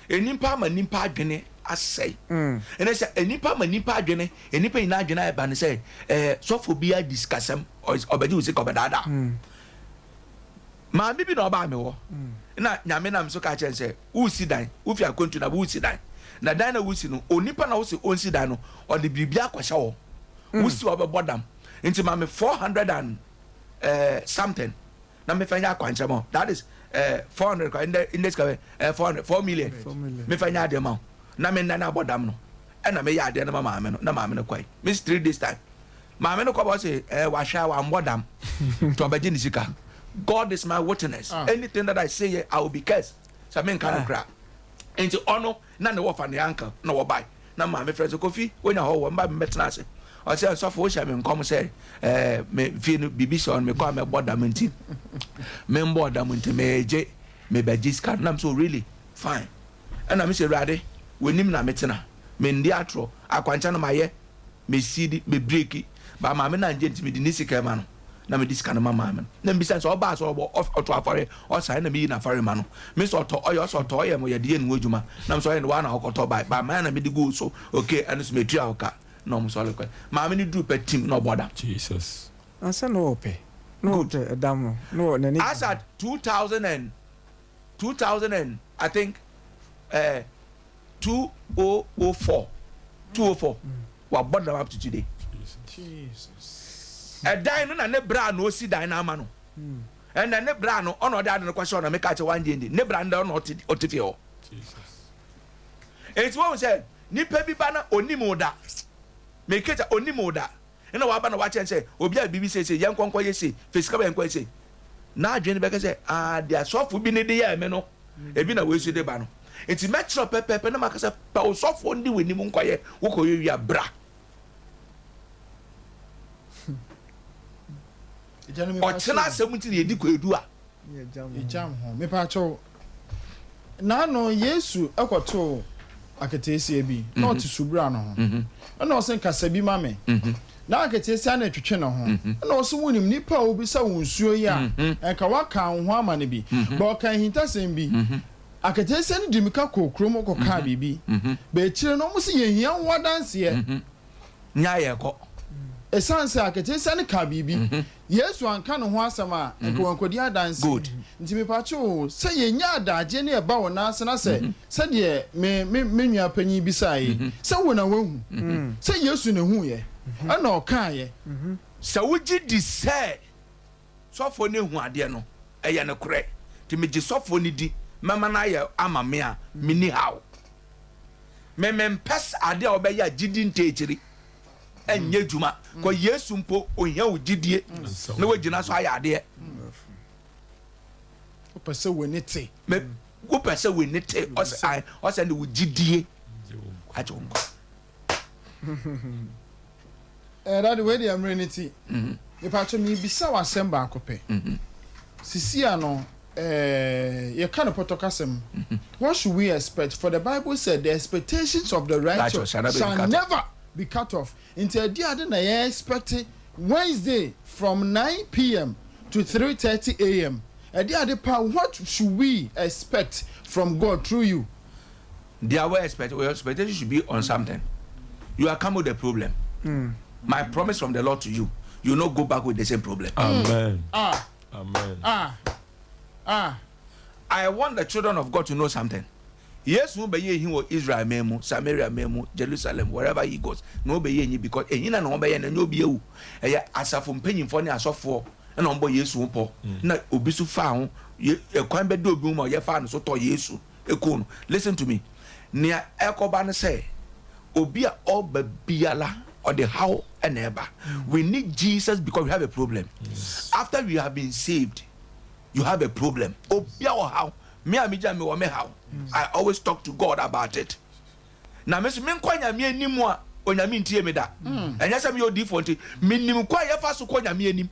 Nnipa ama nnipa adwene asɛe. Ɛnɛ sɛ nnipa ama nnipa adwene, nnipa nyinaa adwene ayɛ ba ne sɛ, ɛɛ, sɔfo bi adi sikasɛm, ɔbɛgye wo sika, ɔbɛdaadaa. Maame bi na ɔbaa me hɔ, na Nyame nam so ka kyerɛ no sɛ, wosi dan, wofi akwantu na wosi dan. Na dan na wosi no, onipa na wose ɔnsi dan no, ɔde biribi akɔhyɛ hɔ. Wosi hɔ ɔbɛbɔ dam. Nti ma me 400 and eh, something na mefa nyɛ akwankyerɛ ma wo. That is eh, 400 kwa, ndɛ ndɛ sika bɛ eh, 400, 4 million. Mefa nyɛ adeɛ ma wo. Na me nna no abɔ dam no. Ɛna meyɛ adeɛ no ma maame no, na maame no kɔe. Miss 3 days time. Maame no kɔ bɔ se eh, wahwɛ a wambɔ dam. Nti ɔbɛgye ne sika. God is my witness. Anything that I say here, I will be cursed. Sɛ menka no kora. Nti ɔno na ne wɔfa ne uncle na wɔbae. Na maame frɛ sɛ, Kofi, wonya hɔ wɔ mba mebɛtena ase. Ɔsɛ nsɔfo wohyɛ me nkɔm sɛ eh, me fie no biribi sɛ ɔno mekɔ a mɛbɔ dam nti membɔ dam nti megye mebɛgye sika no. Nam so really fine. Ɛna me sɛ Awurade w'anim na metena. Mendi atorɔ. Akwankyɛ no mayɛ mesidi mebreaki ba maame no angye nti mede ne sika ma no na mede sika no ma maame no na mbisa sɛ ɔbaa sɛ ɔbɔ ɔtɔ afɔre ɔsan na meyi n'afɔre ma no me sɛ ɔtɔ ɔyɛ ɔsɛ ɔtɔ ɔyɛ mo yɛde yɛ ne ho adwuma na sɛ ɔyɛ no waa na ɔkɔtɔ bae ba maa na mede gu so okay ɛno so metua wo ka na ɔmo sɔre kɔ maame no duru pɛ tim na ɔbɔ dam. Jesus. Ansa na ɔpɛ na ɔpɛ ɛdam no na ɔ n'ani. As at 2000 and 2000 and I think 2004 204 wabɔ dam up to today. Ɛdan no na ne bra na osi dan no ama no ɛnna ne bra no ɔna ɔde ade no kɔhyɛ ɔna meka kyɛ wangye ndi ne bra no dɛ ɔna ɔte fie hɔ. Eti wɔn sɛ nipa bi ba na onim wo da, meka kyɛ onim wo da, ɛna waba na wakyɛn sɛ obi a biribi sese yɛn nkɔnkɔ yɛ se fesika bɛ yɛn nkɔ yɛ se n'adwene bɛkɛ sɛ aa deɛ asɔfo bi ne de yɛ ɛmɛ no ebi na wɔasu de ba no. Nti mɛkyerɛ pɛpɛɛpɛ na maka sɛ pɛ osɔfoɔ ndi w'anim nkɔyɛ wokɔyɛ wia bra. Ɔkyena asɛm nti na yɛdi kwadu a. Yɛgyam ho. Mepakyɛw, naano Yesu kɔtoo Aketeesia bi, na ɔte subura no ho. Ɛna ɔse, Kasa bi ma me. Na aketeesia no retwetwe ne ho. Ɛna ɔse, Wonim, nipa a obisa wo nsuo yi a, nka woaka wo ho ama no bi. But ɔkaa ahintasɛm bi. Aketeesia no dii mmirika kɔɔ kurom kɔkaa biribi. But akyire no, wɔse, Yɛhia wo adanseɛ. Nya yɛkɔ. Esiane sɛ aketesia no kaa biribi, Yesu anka ne ho asɛm a, anka wankɔdi adanse. Good. Nti mepaakyɛw o, sɛ yɛnya adagyeɛ na yɛba wo nan ase na sɛ, sɛdeɛ me, me, me nua panyin bisaeɛ yi, sɛ wo na woahu, sɛ Yesu na ɛhuiɛ, ɛna ɔkaeɛ. Sɛ wogye di sɛ sɔfoɔ no ahu adeɛ no, ɛyɛ nokorɛ. Nti megye sɔfoɔ no di, mɛma no ayɛ ama me a, menni haw. Me mempɛ sɛ adeɛ a wobɛyɛ a gyidi nta akyiri ɛnyɛ adwuma. Kɔ Yesu mpo ohia wo gyidie na wagyina so ayɛ adeɛ. Wopɛ sɛ w'ani te. Me wopɛ sɛ w'ani te ɔsɛ ɔsɛ ne wo gyidie agye wo nkwa. Eh, daddy, wei deɛ mmerɛ no ti. Mepatwɔ mebisa wo asɛm baako pɛ. Sisi ano, eh, yɛka no pɔtɔ kasa mu. What should we expect? For the Bible said, the expectations of the righteous shall never be cut off. Nti ɛdeɛ ade na yɛ expect Wednesday from 9 pm to 3:30 am. Ɛdeɛ ade pa, what should we expect from God through you? Deɛ wo expect, your expectation should be on something. You are come with a problem. My promise from the Lord to you, you will not go back with the same problem. Amen. Ah. Amen. Ah. Ah. I want the children of God to know something. Yesu bɛyɛ ehi wɔ Israel man mu, Samaria man mu, Jerusalem, wherever he goes. Na ɔbɛyɛ enyi because ehi na na ɔbɛyɛ na ɛnyɛ obi ewu. Ɛyɛ asafo mpanyinfoɔ ne asɔfoɔ ɛna ɔbɔ Yesu ho pɔ. Na obi so faa ho, ɛkwan bɛda obi ho ma ɔyɛ faa no so tɔ Yesu. Ekuo no, listen to me, nea ɛkɔba ne sɛ obi a ɔba biara ɔde haw na ɛba. We need Jesus because we have a problem. After we have been saved, you have a problem. Obi a ɔhaw, me a megya me wɔ me haw. I always talk to God about it. Na me nso menkɔ Nyame anim a Onyame ntie me da. Ɛnyɛ sɛ meyɛ odiifoɔ nti, menim kwan a yɛfa so kɔ Nyame anim.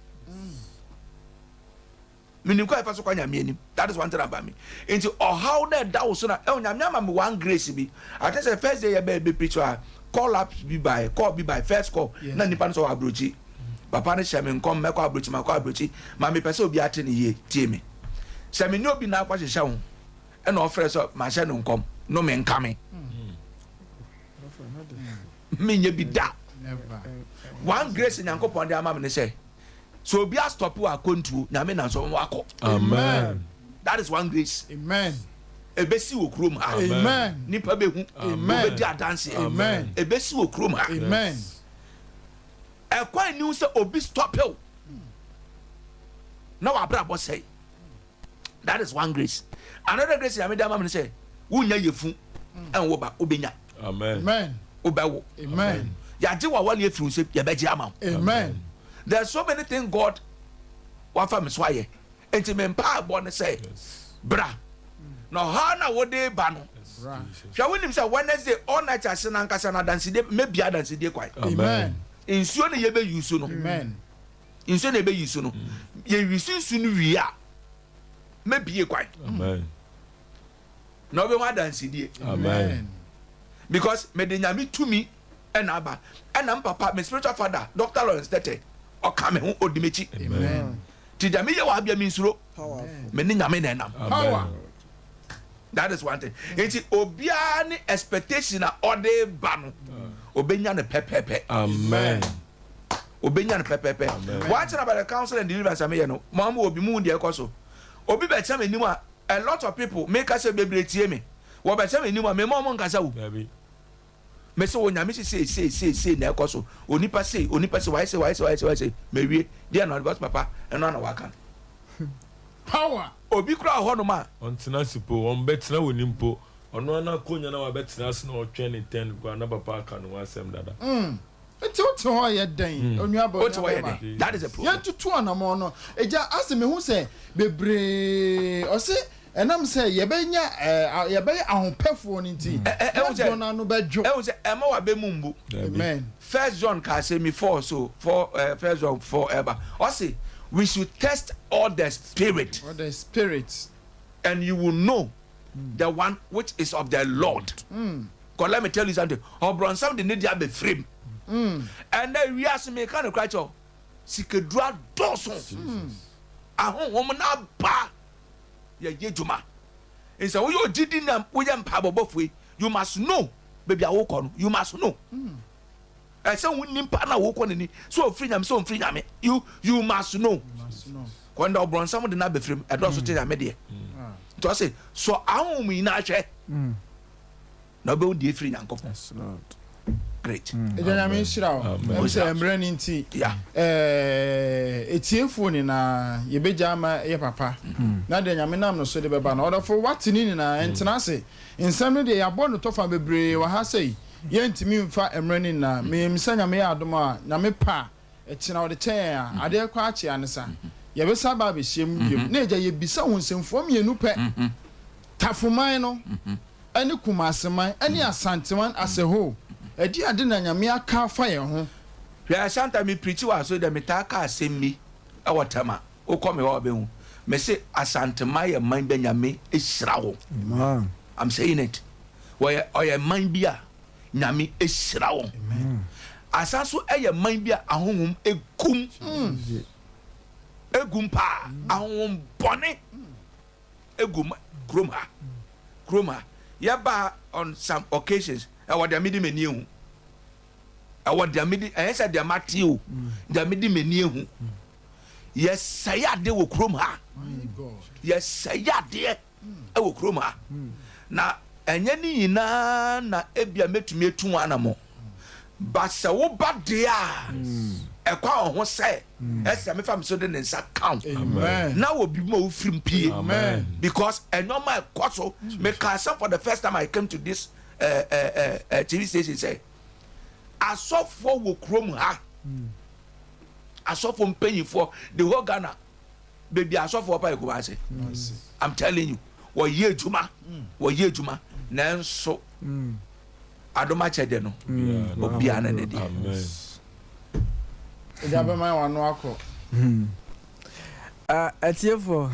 Menim kwan a yɛfa so kɔ Nyame anim. That is one thing about me. Nti ɔhaw na ɛda wo so na ɛwɔ Nyame ama me one grace bi. I think sɛ first day yɛbɛɛ bɛ preach a call up bi by call bi by first call na nipa no sɛ ɔwɔ aburokyi. Papa no hyɛ me nkɔm mɛkɔ aburokyi makɔ aburokyi ma mepɛ sɛ obi ate ne yie tie me. Sɛ me ne obi na akɔ hyehyɛ ho ɛna ɔfrɛ sɛ mahyɛ no nkɔm no me nka me. Menyɛ bi da. One grace Nyankopɔn de ama me ne sɛ Sɛ obi astɔpe wɔ akwantuo, Nyame nam so ɔma wakɔ. Amen. That is one grace. Amen. Ebesi wɔ kurom ha. Amen. Nipa behu. Amen. Obedi adanseɛ. Amen. Ebesi wɔ kurom ha. Amen. Ɛkwan ni sɛ obi stɔpe wo na wabrabɔ sɛe. That is one grace. Another grace Nyame de ama me ne sɛ wonya yefu ɛnwo ba wobɛnya. Amen. Wobɛwo. Amen. Yɛagye w'awale afiri wo nsam yɛbɛgye ama wo. Amen. There are so many things God wafa me so ayɛ. Nti me mpaebɔ ne sɛ bra na ɔhaw na wode ba no. Hwɛ wonim sɛ Wednesday all night ase no ankasa no adansedie mɛbia adansedie kwan. Amen. Nsuo no yɛbɛ use no. Amen. Nsuo na yɛbɛyi so no, yɛyi so nsu no wie a, mɛbie kwan. Amen. Na wobɛhu adansedie. Amen. Because mede Nyame tumi ɛna aba. Ɛna mpapa, me spiritual father, Dr. Lawrence Tete, ɔka me ho, ɔdi m'akyi. Amen. Ti deɛ meyɛ wɔ abia mensuro. Me ne Nyame na ɛnam. Power. That is one thing. Nti obiara ne expectation a ɔde ba no, obenya no pɛpɛpɛ. Amen. Obenya no pɛpɛpɛ. One thing about the counsel and deliverance a meyɛ no, mo a mo wɔ bi mo hu deɛ ɛkɔ so. Obi bɛkyɛ me anim a, a lot of people meka sɛ bebree tie me. Wɔbɛkyɛ me anim a, mema wɔn nkasa o. Mese wɔ Nyame se sei sei sei sei na ɛkɔ so. Onipa sei, onipa sei, wayɛ sei, wayɛ sei, wayɛ sei, wayɛ sei. Mawie. Deɛ na ɔde bɛso papa, ɛno ara na waka no. Power. Obi koraa wɔ hɔnom a. Ɔntena ase po, ɔmbɛtena w'anim mpo. Ɔno ara n'akonya na wabɛtena ase na ɔtwɛn ne turn koraa na papa aka ne ho asɛm dada. Nti wote hɔ yɛ dɛn onua ba Wote onua hɔ yɛ bɛma? dɛn? That is the problem. Yɛntutu anamɔn no. Agya ase mehu sɛ bebree ɔse ɛnam sɛ yɛbɛnya ɛɛ yɛbɛyɛ ahopɛfoɔ no nti Ɛ ɛ ɛhu sɛ yɛdɔ no ano bɛdwo. ɛhu sɛ ɛma w'abɛ mu mbu. Dabi. Amen. First John kaa asɛm yi four so four ɛɛ First John 4 ɛba ɔse we should test all the spirit. All the spirit. And you will know the one which is of the Lord. Cause let me tell you something, ɔbrɔnsam de ne deɛ abɛfirim. Ɛnɛ wiase meka no kora kyɛw, sikaduro adɔɔso, ahonhom no aba yɛyɛ dwuma. Nsɛ woyɛ ogyidi na woyɛ mpaebɔbɔfoɔ yi, you must know baabi a wokɔ no, you must know. Ɛsɛ wo nipa na wokɔ n'ani sɛ ofiri Nyame sɛ omfiri Nyame, you must know. Kɔnda ɔbrɔnsam de no abɛfirim, ɛdɔɔso kyɛ Nyame deɛ. Nti ɔse sɔ ahonhom nyinaa hwɛ na wobɛhu deɛ ɛfiri Nyankopɔn. Yes, Lord. Great. Agya, Nyame nhyira wo. Amen. Ɛm sɛ mmerɛ no nti, ɛtiefoɔ nyinaa yɛbɛgya ama yɛ papa na deɛ Nyame nam no so de bɛba no. Ɔdɔfo, wate ne nyinaa, ɛntena ase. Nsɛm no deɛ, yɛabɔ no tɔfa bebree wɔ ha sɛi, yɛntumi mfa mmerɛ no nyinaa. Menim sɛ Nyame yɛ adom a, Nyame pa a, ɛkyena ɔde kyɛ yɛn a, adeɛ kɔ akye anesa yɛbɛsa ba abɛhyia mu biom. Na agya, yɛbisa wo nsɛmfua mmienu pɛ: Tafoman no ɛne Kumaseman ɛne Asanteman as a whole, ɛde ade na Nyame aka afa yɛn ho? Hwɛ, Santa, me preachi wɔ asɔre dɛm, metaa ka asɛm bi wɔ Tema, wokɔ me hɔ a wobɛhu. Mese Asanteman yɛ man bi a Nyame ahyira wɔn. Amen. I'm saying it. Wɔyɛ ɔyɛ man bi a Nyame ahyira wɔn. Asan so ɛyɛ man bi a ahonhom egum. Egum paa. Ahonhom bɔne egum kurom ha. Kurom ha. Yɛba on some occasions, ɛwɔ deɛ mede m'ani ehu. Ɛwɔ deɛ mede, ɛyɛ sɛ deɛ mate o, deɛ mede m'ani ehu. Yɛsɛe adeɛ wɔ kurom ha. Yɛsɛe adeɛ ɛwɔ kurom ha. Na ɛnyɛ ne nyinaa na ebia mɛtumi etu wɔn anamɔ. Ba sɛ woba deɛ a, ɛkɔ a ɔho sɛ ɛsɛ mefa me so de ne nsa ka wo. Amen. Na wɔ bibi ma wofiri pie. Amen. Because ɛnneɛma ɛkɔ so. Meka asɛm for the first time I came to this TV station sɛ asɔfoɔ wɔ kurom ha, asɔfoɔ mpanyinfoɔ, the whole Ghana baabi asɔfoɔ pa yɛ Kumase. I'm telling you, wɔyɛ adwuma, wɔyɛ adwuma, nanso adom akyɛdeɛ no, obiara ne ne deɛ. Amen. Agya, bɛma wano akɔ. Atiefoɔ,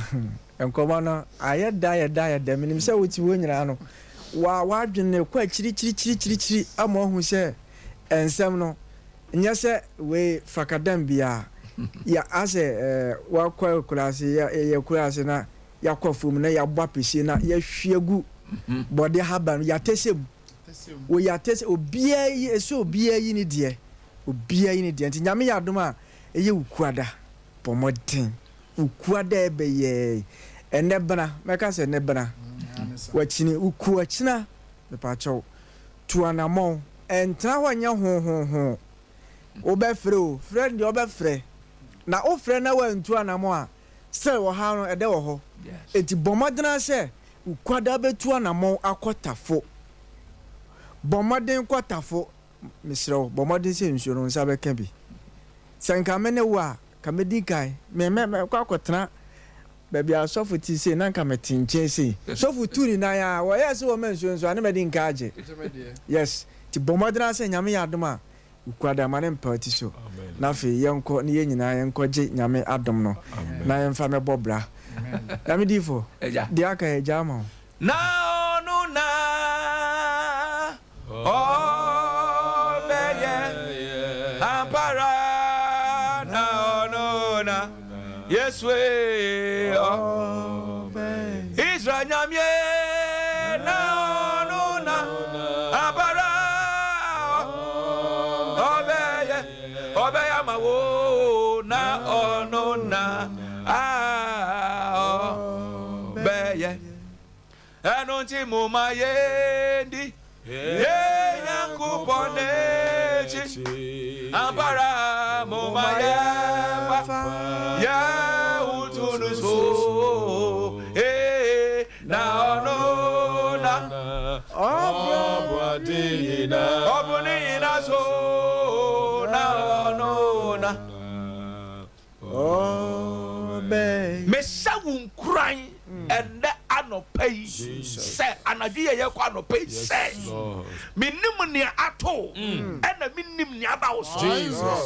nkɔmmɔ no ayɛ da yɛ da yɛ dɛ. Menim sɛ wote hɔ nyinaa no, wa wadwene kɔ akyirikyirikyirikyiri ama wahu sɛ nsɛm no nyɛ sɛ wei frakadam biara yɛ asɛ ɛɛ wakɔ akuraase, yɛ yɛ kuraase na yɛakɔ afuom na yɛabɔ apɛsie na yɛahwie gu bɔde haban yɛatɛsɛ mu wɔ yɛatɛsɛ. Obiara yi ɛsɛ obiara yi ne deɛ, obiara yi ne deɛ. Nti Nyame yɛ adom a, ɛyɛ Wukuada, bɔ mmɔden Wukuada ɛbɛyɛ ɛnɛ bena, mɛka sɛ ɛnɛ bena wakyini wuku akyina. Mepakyɛw, tu anammɔn, ɛntena hɔ nyɛ hohoho. Wobɛfrɛ o, frɛ no deɛ wobɛfrɛ na wofrɛ na woantu anammɔn a, still wɔ ha no ɛdɛ wɔ hɔ. Enti bɔ mmɔden sɛ Wukuada bɛtu anammɔn akɔ Tafo. Bɔ mmɔden kɔ Tafo, mesrɛ wo, bɔ mmɔden sɛ nsuo no wo nsa bɛka bi. Sɛ nka me ne wo a, ka mɛdi kan me mɛ mɛkɔ akɔtena baabi a sɔfo te sei, na nka mete nkyɛn sei. Sɔfo tu ne nan a, wɔyɛɛ sɛ wɔma nsuo nso a, ne mɛdi nka agye. Yes, nti bɔ mmɔden ara sɛ Nyame yɛ adom a, Wukuada ma ne mpa ti so. Na afei yɛnkɔ ne yɛn nyinaa yɛnkɔgye Nyame adom no na yɛmfa mɛbɔ bra. Nyame diifo, deɛ aka yɛ gya ama wo. Na ɔno na ɔbɛyɛ ampara, na ɔno na Yesu e ɔ Israel Nyame, na ɔno na ampara ɔbɛyɛ, ɔbɛyɛ ama wo, na ɔno na ɔbɛyɛ. Ɛno nti mo ma yɛndi yɛ Nyankopɔn n'akyi ampara, mo ma yɛfa yɛwoto no so ee, na ɔno na ɔbo ne nyina so, na ɔno na mehyɛ wo nkuran ɛnnɛ. anɔpa yi sɛ, anadwo yi a yɛrekɔ anɔpa yi sɛ, mennim nea ato wo, ɛna mennim nea aba wo so.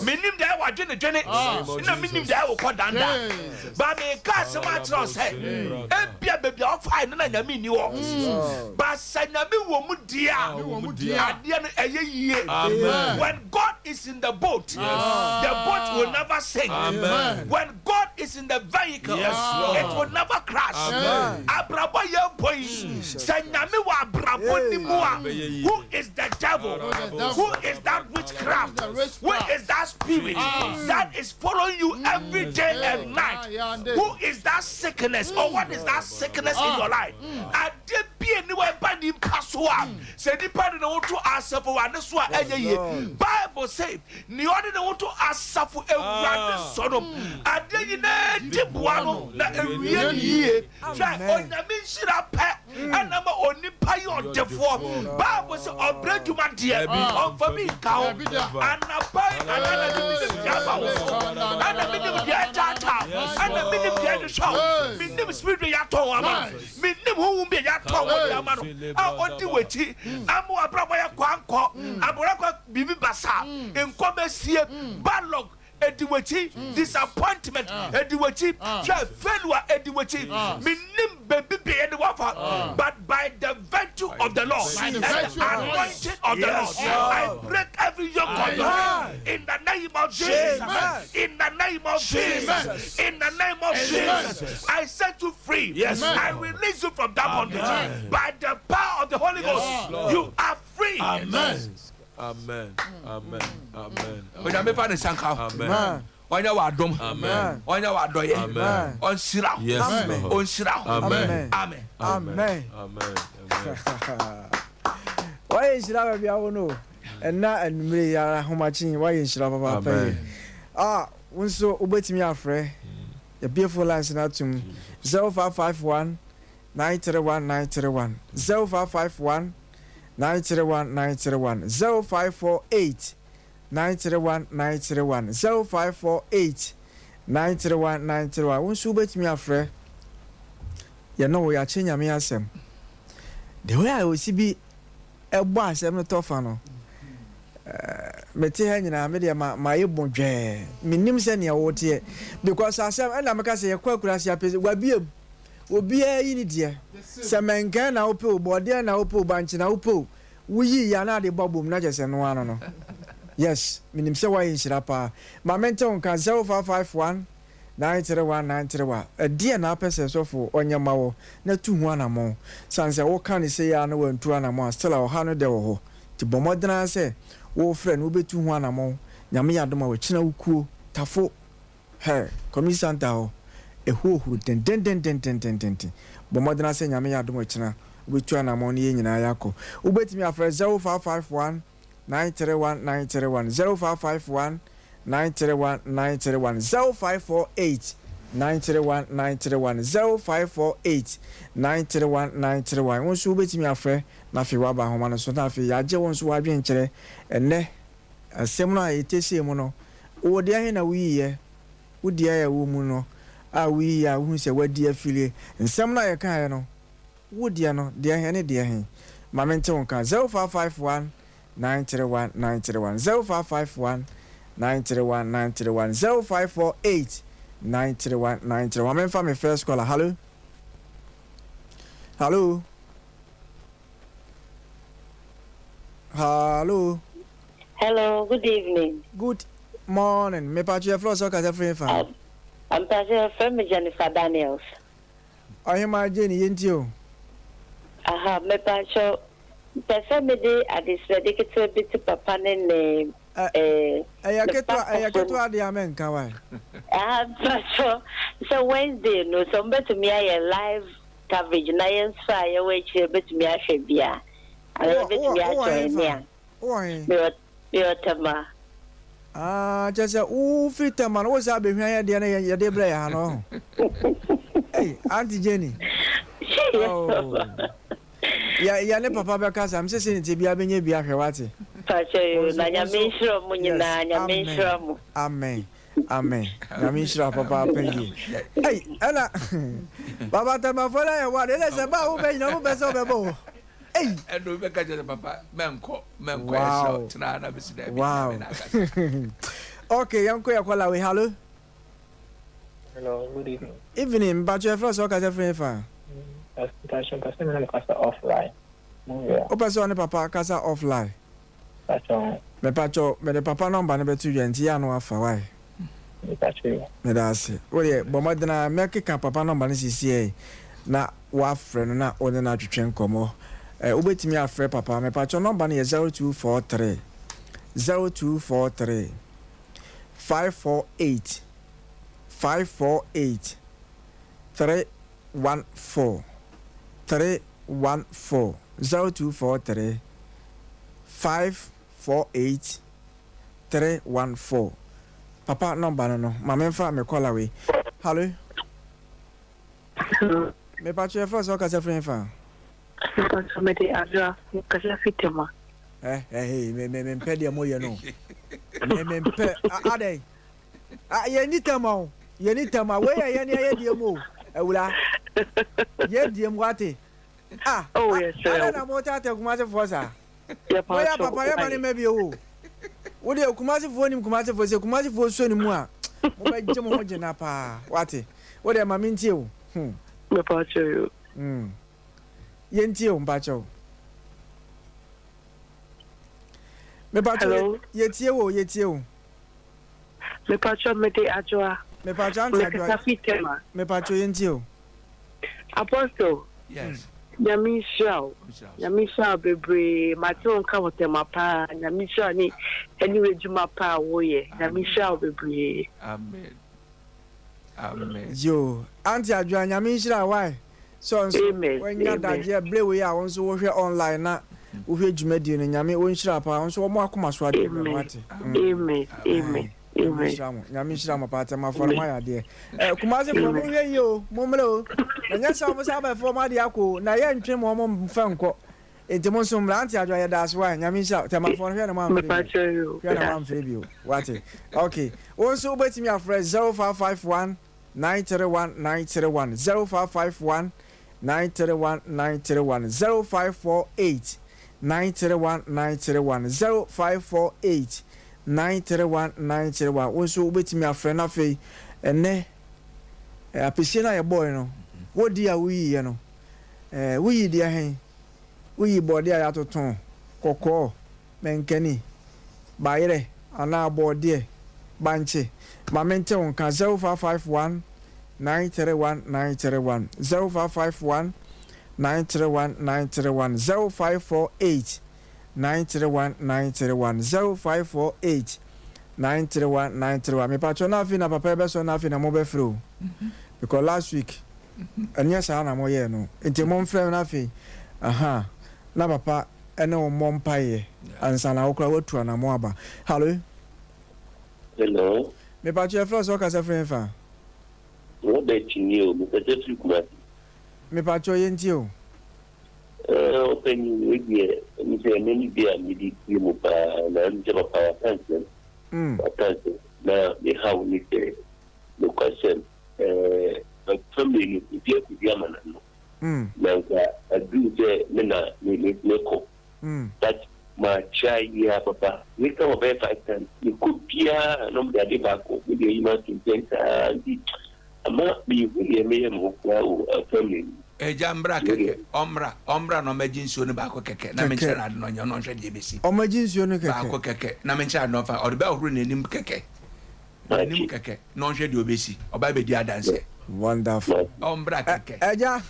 Mennim deɛ ayɛ w'adwenedwene, ɛna mennim deɛ ayɛ wo kɔdanda. Ba meka asɛm akyerɛ wo sɛ, ebia baabi a wofae no na Nyame nni hɔ. Ba sɛ Nyame wɔ mu deɛ a, adeɛ no ɛyɛ yie. When God is in the boat, the boat will never sink. When God is in the vehicle, it will never crash. Abrabɔ yɛ bɔ yi, sɛ Nyame wɔ abrabɔ ni mu a, who is the devil? Who is that witchcraft? Who is that spirit that is following you every day and night? Who is that sickness or what is that sickness in your life? Adeɛ bi ani wɔ ɛba nipa so a, sɛ nipa de ne ho to asafo Awurade so a ɛnyɛ yie. Bible say, nea ɔde ne ho to asafo Awurade so no, adeɛ nyinaa di boa no na ewie ne yie. Hwɛ, Onyame nhyira pɛ ɛna ma onipa yɛ ɔdefoɔ. Bible sɛ ɔbrɛ dwuma deɛ, ɔmfa bi nka ho. Anapa yi anaa anadwo menim deɛ aba wo so, ɛna menim deɛ ɛtaataa, ɛna menim deɛ ɛhwehwɛ wo. Menim spirit deɛ yɛatɔn ama no, menim honhom bi a yɛatɔn wɔ de ama no a ɔdi w'akyi ama w'abrabɔ yɛ kwankɔ, abrabɔ biribi basaa, nkɔmɛsie, bad luck edi w'akyi, disappointment edi w'akyi, hwɛ, failure edi w'akyi. Menim baabi bi yɛde wafa, but by the virtue of the Lord and the anointing of the Lord, I break every yoke of your head in the name of Jesus, in the name of Jesus, in the name of Jesus. I set you free. I release you from that bondage by the power of the Holy Ghost. You are free. Amen. Amen. Amen. Amen. Onyame fa ne nsa nka wo. Amen. Ɔnyɛ w'adom. Amen. Ɔnyɛ w'adɔyɛ. Amen. Ɔnhyira wo. Yes, Lord. Ɔnhyira wo. Amen. Amen. Amen. Amen. Amen. Wayɛ nhyira baabi awo no ɛna anumere yi ara ahomakye wayɛ nhyira papaapa yi. Amen. A wo nso wobɛtumi afrɛ yɛbie phone lines no atom 0551 931 931, 0551 931 931, 0548 931 931, 0548 931 931. Wo nso wobɛtumi afrɛ yɛne wo yɛakyɛ Nyame asɛm. The way a ɔsi bi ɛbɔ asɛm no tɔfa no, mete ha nyinaa me deɛ ma mayɛ bɔ dwɛɛ, menim sɛ nea woteɛ because asɛm ɛna meka sɛ yɛkɔ akuraase apɛ sɛ wabiem obiara yi ne deɛ sɛ mɛnkɛn na wopɛ o, bɔɔdeɛ na wopɛ o, bankye na wopɛ o, woyii yɛ anaa de bɔ bom na kyɛ sɛ no ano no. Yes, menim sɛ woayɛ nhyira paa. Ma mente wo nka 0551 931 931. Ɛdeɛ na apɛ sɛ sɔfo ɔnyɛ ma wo na tu ho anammɔn. Sane sɛ woka ne sei ara na wantu anammɔn a, still a ɔha no dɛ wɔ hɔ. Nti bɔ mmɔden ara sɛ wofrɛ no wobɛtu ho anammɔn. Nyame yɛ adom a wakyina wo kuo Tafo her community center hɔ. Ɛhɔ huru dendendendendendenden. Bɔ mmɔden ara sɛ Nyame yɛ adom a ɔkyena wobɛtu anammɔn na yɛn nyinaa yɛakɔ. Wobɛtumi afrɛ 0551 931 931, 0551 931 931, 0548 931 931, 0548 931 931. Wo nso wobɛtumi afrɛ na afei woaba ahoma no so na afei yɛagye wo nso w'adwenkyerɛ. Ɛnnɛ asɛm no a yɛtɛsie mu no, wowɔ deɛ he na woyiiɛ? Wo deɛ a ɛwɔ mu no a woyiiɛ a wohu sɛ woadi afirie nsɛm no a yɛkaeɛ no, wo deɛ no deɛ he ne deɛ he? Ma mente wo nka. 0551 931 931, 0551 931 931, 0548 931 931. Ma memfa me first caller. Hello, hello, hello. Hello, good evening. Good morning. Mepatwe yɛfrɛ wo sɛ wokasa firi fa? Mpatwe yɛfrɛ me Jennifer Daniels. Ɔhema Jane, yɛntie o. Aha, mepatwe mpɛ sɛ mede adesrɛde ketewa bi to papa ne ne Ɛyɛ ketewa, ɛyɛ ketewa deɛ a menka wae. Aha, mpatwe sɛ Wednesday no sɛ mobɛtumi ayɛ live coverage na yɛn nso a yɛwɔ akyire bɛtumi ahwɛ bia. Ana yɛbɛtumi ajoin ne a. Wowɔ he? Mewɔ Tema. Ah, kyerɛ sɛ wofiri Tema no wo saa bɛhwa yɛ deɛ no yɛde brɛ yɛ ha no ɔho. Hey, Auntie Jenny. Oh. Yɛ yɛ ne papa bɛkasa m sɛ sɛ ne ti bia bɛnyɛ bi ahwɛ wate. Pakyɛ yo, na Nyame nhyira mo nyinaa, Nyame nhyira mo. Amen. Amen. Nyame nhyira wo papaapa yie. Ei, ɛna Baba Tɛmafoɔ no ayɛ wade. Ɛna sɛ ba a wobɛ nyina wobɛ sɛ wobɛbɔ hɔ. Ei. Ɛna obi bɛka kyerɛ sɛ papa mɛnkɔ mɛnkɔ ɛsrɛ Wow. tena na bɛsi daabi Wow. Nyame na akasa. Okay, yɛnkɔ yɛ kɔla wei. Hallo. Hello, good evening. Evening, mpakyɛ yɛfrɛ wo sɛ wokasa firi hefa? Mpakyɛ mpɛ sɛ me ne mo kasa offline. Mo wie a. Wopɛ sɛ ɔne papa kasa offline? Mpakyɛ. Mepakyɛ mede papa number no bɛto dwa nti yɛ a na wafa wai. Mepakyɛ yo. Meda ase. Wo deɛ bɔ mmɔden ara mɛkeka papa number no sesiei na wafrɛ no na wo ne no atwetwe nkɔmmɔ. Eh, wobɛtumi afrɛ papa. Mepakyɛ number no yɛ 0243 0243 548 548 314 314 0243 548 314 Papa number no no ma menfa me caller wei. Hallo. Hello. Mepatwo yɛfrɛ wo sɛ wokasa firi hefa? Mepatwo mede Adwoa mekasa firi Tema. Eh eh hey me me mempɛ deɛ moyɛ no me mempɛ adɛn ah yɛnni Tema o yɛnni Tema wei yɛ yɛne ɛyɛ deɛ mu o awura yɛ deɛ mu wate ah Oh yɛsrɛ adɛn wo. na motaataa Kumasefoɔ saa Moyɛ Yɛpakyɛw papa yɛma why. ne mma bio o. Wo deɛ Kumasi foɔ nim Kumasi foɔ sɛ Kumasi foɔ suo ne mu a mo bɛ gye mo ho gyina paa wate wo deɛ ma me ntie o hmm. Mepakyɛw yo. Hmm. Yɛ ntie o mpakyɛw. Mepakyɛw Hello. yɛ tie wo yɛ tie o. Mepakyɛw mede Adwoa. Mepakyɛw auntie Adwoa. Mekasa fi Tema. Mepakyɛw yɛ ntie o. Apostle. Yes. Nyame nhyira wo. Nyame nhyira wo bebree. Mate wo nka wɔ Tema paa. Nyame nhyira wo ne ɛne w'adwuma pa a woyɛ. Nyame nhyira wo bebree. Amen. Amen. Yoo auntie Adwoa Nyame nhyira wo wai sɛ ɔnso Amen wanya amen. dadeɛ bere wei a wo nso wohwɛ online na wohwɛ dwumadie no Nyame ɔnhyira wo paa wo nso wɔn akoma so adeɛ brɛ mo Amen wate mm amen amen ae Nyame amen nhyira mo Nyame nhyira mo paa Tɛmafoɔ no amen moayɛ adeɛ eh Kumasi foɔ amen. monhwɛ yie o mommrɛ o na nyɛ sɛ wɔn san bɛfa wɔn adeɛ akɔ o na yɛntwe mo wɔn mfa nkɔ Enti mo nso mmra Auntie Adwoa yɛda ase wai Nyame nhyira wo Tɛmafoɔ no hwɛ na moamfrɛ bio Mepakyɛw yoo hwɛ na meda ase. moamfrɛ bio wate ok wo nso wobɛtumi afrɛ 0551 931 931 0551 931 931 0548 931 931 0548 931 931 wo nso wobɛtumi afrɛ na afei ɛnɛ apɛsie no a yɛbɔɔe no wodi a woyiiɛ no eh, woyi deɛ hen Woyi borɔdeɛ a yɛatoto, kɔkɔɔ, mankani, bayerɛ anaa borɔdeɛ, bankye. Ma mente wo nka, 0551 931 931, 0551 931 931, 0548 931 931, 0548 931 931. Mepakyɛw na afei na papa yi bɛsɔ na afei na mobɛfrɛ o. Because last week Ɛnyɛ saa na moyɛɛ no nti momfrɛ me na afei ahaa na papa ne wo mmɔ mpaeɛ ansa na wo koraa woatu anamɔn aba. Hallo. Hello. Mepakyɛ yɛfrɛ wo sɛ wokasa firi hefa? Robert nie o, mekasa firi Kumasi. Mepakyɛ yɛntie o. Eh, ɔpanyin wei deɛ ɛmi sɛ ɛnɛ ne bi a mede tie mu paa na ɛmi sɛ papa waka nsɛm waka nsɛm na mehaw ne sɛ nokwasɛm Ɛɛ, family no, obi akodi ama n'ano. Na nka aduru sɛ me na me me mekɔ. But matry yi ara papa. Meka wɔ bɛyɛ five times. Mekɔ biara na wɔde ade baako, mede ayi m'ato nkyɛn saa nti ama menhu deɛ meyɛ me ho koraa wɔ family no mu. Agya mbra kɛkɛ, ɔmmra, ɔmmra na ɔmmɛgye nsuo no baako kɛkɛ na menkyerɛ no ade na ɔnyɛ na ɔnhwɛ deɛ ɛbɛsi. Ɔmmɛgye nsuo no kɛkɛ. Baako kɛkɛ na menkyerɛ ade na ɔmfa, ɔde bɛhohoro n'anim kɛkɛ. N'anim kɛkɛ na ɔnhwɛ deɛ ɔbɛsi. Ɔba bɛdi adanseɛ. Wonderful. Ɔmbra kɛkɛ. Agya,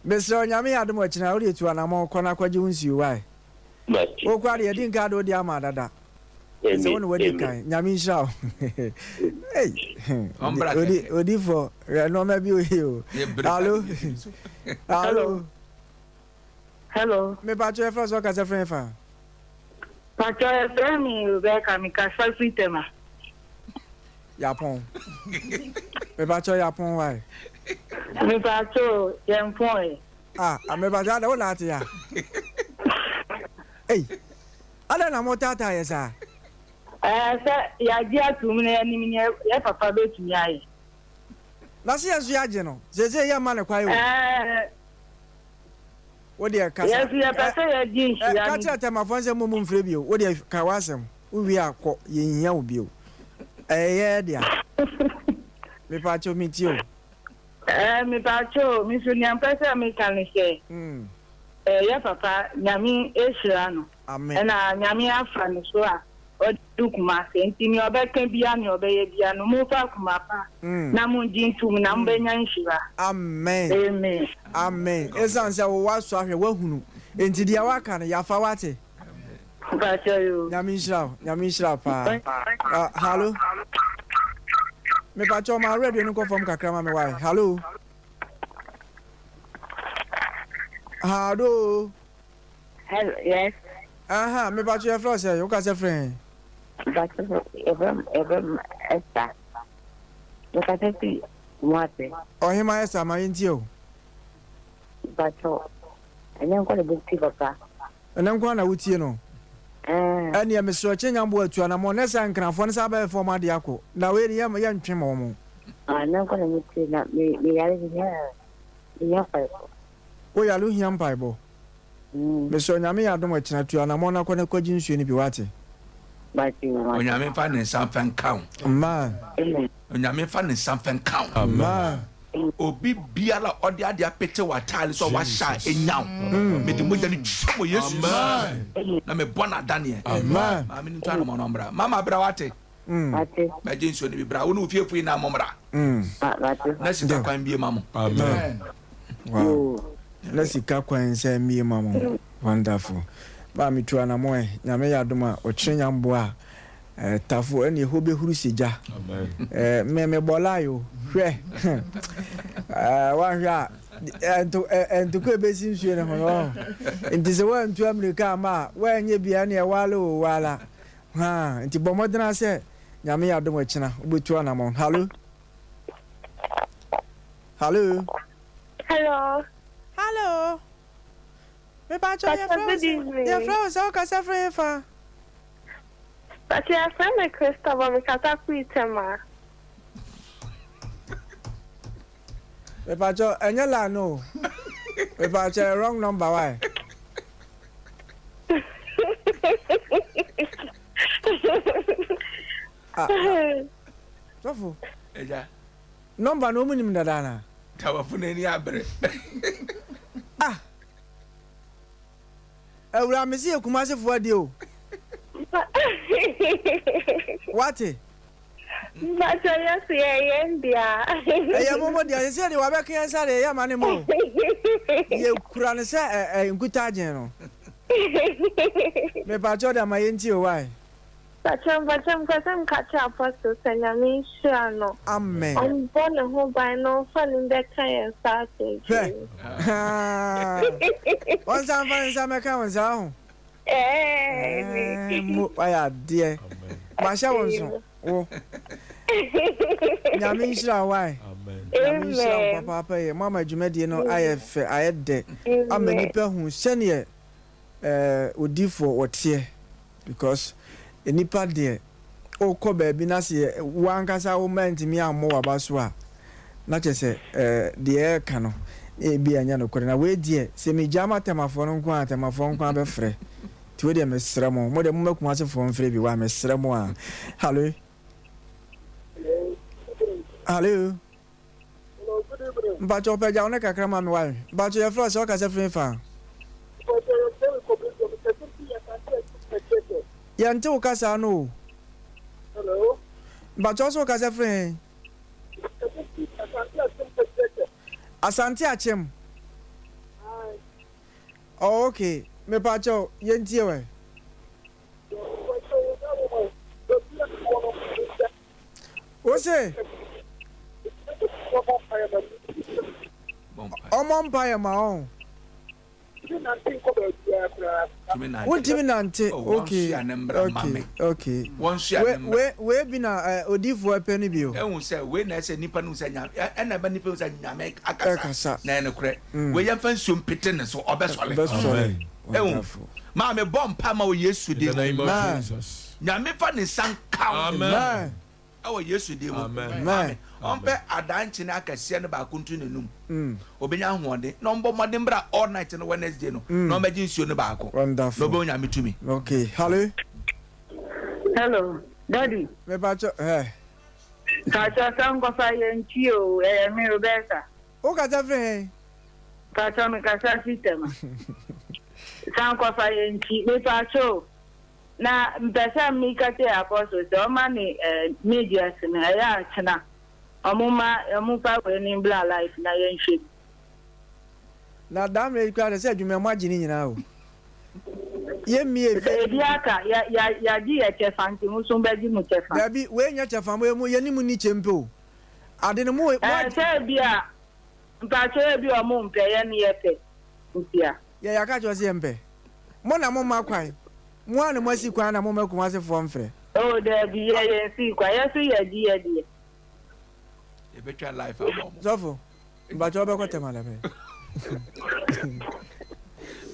mesrɛ wo Nyame yɛ adom ɔkyena wode tu anamɔn kɔ na kɔgye wo nsuo wai. Wo koraa deɛ yɛdi nka de wode ama dada. Sɛ wo na wadi kan. Nyame nhyira wo. Ei, Ɔmbra kɛkɛ. Odifoɔ, hwɛ nneɛma bi oye o. Alo. Alo. Hello. Me pacho yɛfrɛ sɛ ɔkasa firi hefa? Pacho yɛfrɛ me Rebecca me kasa firi Tema. Yapɔn. Me pacho yapɔn why? Me pacho yɛn pɔn ɛ. Ah, ah me pacho ada wo na ate ya. Ei. Ada na mo taataa yɛ saa. Ɛɛ sɛ yɛagye atom na yɛnim nea yɛ papa bɛtumi ayɛ. Na sɛ yɛn nso yɛagye no, seesei yɛmma no kwan o. Ɛɛ. Wo deɛ kasa. Yɛn nso yɛpɛ sɛ yɛgye nhyira no Ka bi. kyerɛ Tɛmafoɔ no sɛ mo mfrɛ bio. Wo deɛ ka w'asɛm. Wo wie a kɔ. Yɛnhia wo bio. Ɛyɛ yɛn dea. Mepaakyɛw metie o. Ɛɛ mepaakyɛw o, me nso nea mpɛ sɛ meka ne sɛ, ɛɛ yɛ papa Nyame ahyira no. Amen. Ɛna Nyame afa no so a ɔde Kumase nti nea ɔbɛka bia nea ɔbɛyɛ bia no momfa akoma pa na mongye ntom na mobɛnya nhyira. Amen. Amen. Amen. Esiane sɛ wo wasɔ ahwɛ wahunu nti deɛ waka no yafa wate. Mpakyɛ yoo. Nyame nhyira wo Nyame nhyira wo paa. Uh, hallo. Mepakyɛ ma radio no nkɔ fam kakra ma me wae. Hallo. Hallo. Hello, yes. Aha, me pacho yɛ frɛ sɛ, wo kasa frɛ he? Pacho, yɛfrɛ yɛfrɛ m Esther. Me kasa fi Kumasi. Ɔhema Esther, ma yɛntie o. Pacho, ɛnyɛ nkɔ na bɛti papa. Ɛnɛ nko na wotie no? Ɛneɛ mesrɛ kyɛ nyambo atu anamɔ nɛ sɛ nkrafoɔ no sɛ abɛyɛ fɔm adeɛ akɔ na wei ne yɛntwe ma wɔn. Ɛnɛ nko na metie na me yare mehia mpaebɔ. Wo yare wohia mpaebɔ? Mesrɛ Nyame yɛ adom ɔkyena tu anamɔn na kɔ na kɔgye nsuo no bi wate. Onyame nfa ne nsa nfa nka wo. Amen. Onyame nfa ne nsa nfa nka wo. Amen. Obi biara a ɔde ade apete w'ataade sɛ wahyɛ a enya wo. Mm. Mede mogya no twa wɔ Yesu Amen. Na mebɔ no adaneɛ. Amen. Maame no ntu anamɔn no mbra. Mama bra wate. Mm. Bɛgye nsuo no bi bra. Wo ne wo fiefo nyinaa mo mmra. Mm. Na sika kwan bie ma mo. Amen. Wow. Na sika kwan nsa mmie ma mo. Wonderful. Maa me tu anamɔ ɛ. Nyame yɛ adom a ɔkyerɛ nyamboa a eh, tafo ɛne ɛhɔ bɛhuru sɛ gya. Eh, me me bɔ lie o. Hwɛ. Eh, wanhwɛ a ɛnto ɛntoko ɛbɛsi nsuo ne ho no. Nti sɛ woantu amirika ama a woanyɛ bia ne ɛwale o wala. Ha, nti bɔ mmɔdena sɛ Nyame yɛ adom ɔkyena wobɛtu anamɔ. Hallo. Hallo. Hello. Hallo. Mepakyɛ yɛfrɛ wo sɛ yɛfrɛ wo sɛ wokasa firi he fa? Pakyɛ yɛfrɛ me Christopher mekasa firi Tema. Mepakyɛ ɛnyɛ line no o. Mepakyɛ wrong number why? Ah, sɔfo. Ɛgya. Number no ɔmu nim dada anaa? Tawafo no ani abere. Ah! Awura me se yɛ Kumasi foɔ adeɛ o. Wate? Mpakyɛ yɛ so yɛ yɛn dea. Ɛyɛ mo mo dea sɛ deɛ wabɛka yɛn nsa deɛ yɛ ma ne mo. Yɛ kura no sɛ ɛ ɛ nkutagyen no. Mepakyɛ de ama yɛn ti o why? Mpakyɛw mpakyɛw mepɛ sɛ meka kyerɛ Apostle sɛ Nyame nhyira no. Amen. Ɔmbɔ ne ho ban na ɔmfa no mbɛka yɛn nsa asomdwee mu. Hwɛ Ɔnsan mfa ne nsa mmɛka wo nsa ho. Ɛɛɛ Mo wayɛ adeɛ. Mahyɛ wo nso wo. Nyame nhyira wo why. Nyame nhyira wo papaapa yɛ. Mo ama dwumadie no ayɛ fɛ ayɛ dɛ ama nipa hu sɛdeɛ ɛɛ odifoɔ wɔteɛ. Because nnipa deɛ wokɔ baabi na sɛ wo ankasa wo mma antumi ammɔ w'aba so a, na kyerɛ sɛ eh, deɛ ɛreka no na ebi ɛnyɛ nokorɛ. Na wei deɛ sɛ megyaa ma Tɛmafoɔ no nko a, Tɛmafoɔ nko ara bɛfrɛ. Nti wei deɛ mesrɛ mo, mo deɛ momma Kumasefoɔ mfrɛ bi, wai mesrɛ mo a. Hallo? Hallo? Mpakyɛw pagya wo ne kakra ma me wai. Mpakyɛw yɛfrɛ wo sɛ ɔkasa firi hefa? Yɛnte wo kasa no o. Mpakyɛw sɛ ɔkasa firi he? Asante Akyem. Oh okay, mepakyɛw yɛntie wɛ. Wo se ɔmɔ mpaeɛ ma ɔn. Wontumi nante okay okay okay we we bi na eh, odiifoɔ ɛpɛ no bi o. Ehu sɛ wei na ɛsɛ nipa no sɛ nyame ɛna ɛbɛ nipa sɛ nyame akasa na ɛno korɛ mm. wei yɛmfa nsuo mpete ne so ɔbɛsɔre. Ɔbɛsɔre. Ehu maame bɔ mpa ma wɔ Yesu din. In the name of Jesus. Nyame fa ne nsa nka wo. Amen. Ɛwɔ Yesu din mu. Amen. Ɔmpɛ adankyene akɛseɛ no baako nto n'anum. Ɔbɛnya ahoɔden. Na ɔmbɔ mmɔden bra all night no Wednesday no. Na ɔmmɛgye nsuo no baako. Na ɔbɛhu Nyame tumi. Okay. Hallo. Hello, daddy. Mepakyɛ eh. Pakyɛ sɛ nkɔfa yɛ ntwi o, ɛyɛ me Roberta. Wo kasa firi he? Pakyɛ me kasa firi Tema. Sankɔfa yɛ ntwi, mepakyɛ o. Na mpɛ sɛ me ka kyerɛ apostle sɛ ɔma ne eh, medias no ɛyɛ a kyena ɔmo ma ɔmo fa wei no mbra life na yɛn hwɛ bi. Na daa mmerɛ yi koraa deɛ sɛ adwuma yi moagye ne nyinaa o. Yɛ mmie fie. Ebi aka, yɛ yɛ yɛagye yɛ kyɛfa nti mo nso mobɛgye mo kyɛfa. Dabi, wei nyɛ kyɛfa, mo mo yɛne mo nni kyɛ mpo o. Ade no mo mo Ɛɛ agye. sɛ ebi a, mpakyɛw ebi a ɔmo mpɛ, yɛn yɛpɛ nti a. Yɛ yɛaka akyerɛ wo sɛ yɛmpɛ. Mo na momma kwan. Mo ara na moasi kwan na momma Kumasefoɔ mfrɛ. Oh dabi, yɛ yɛnsii kwan, yɛ nso yɛagye yɛ deɛ. Yɛbɛtwa life ama ɔmo. Sɔfo. Mpakyɛ wobɛkɔ tɛm ada bɛn?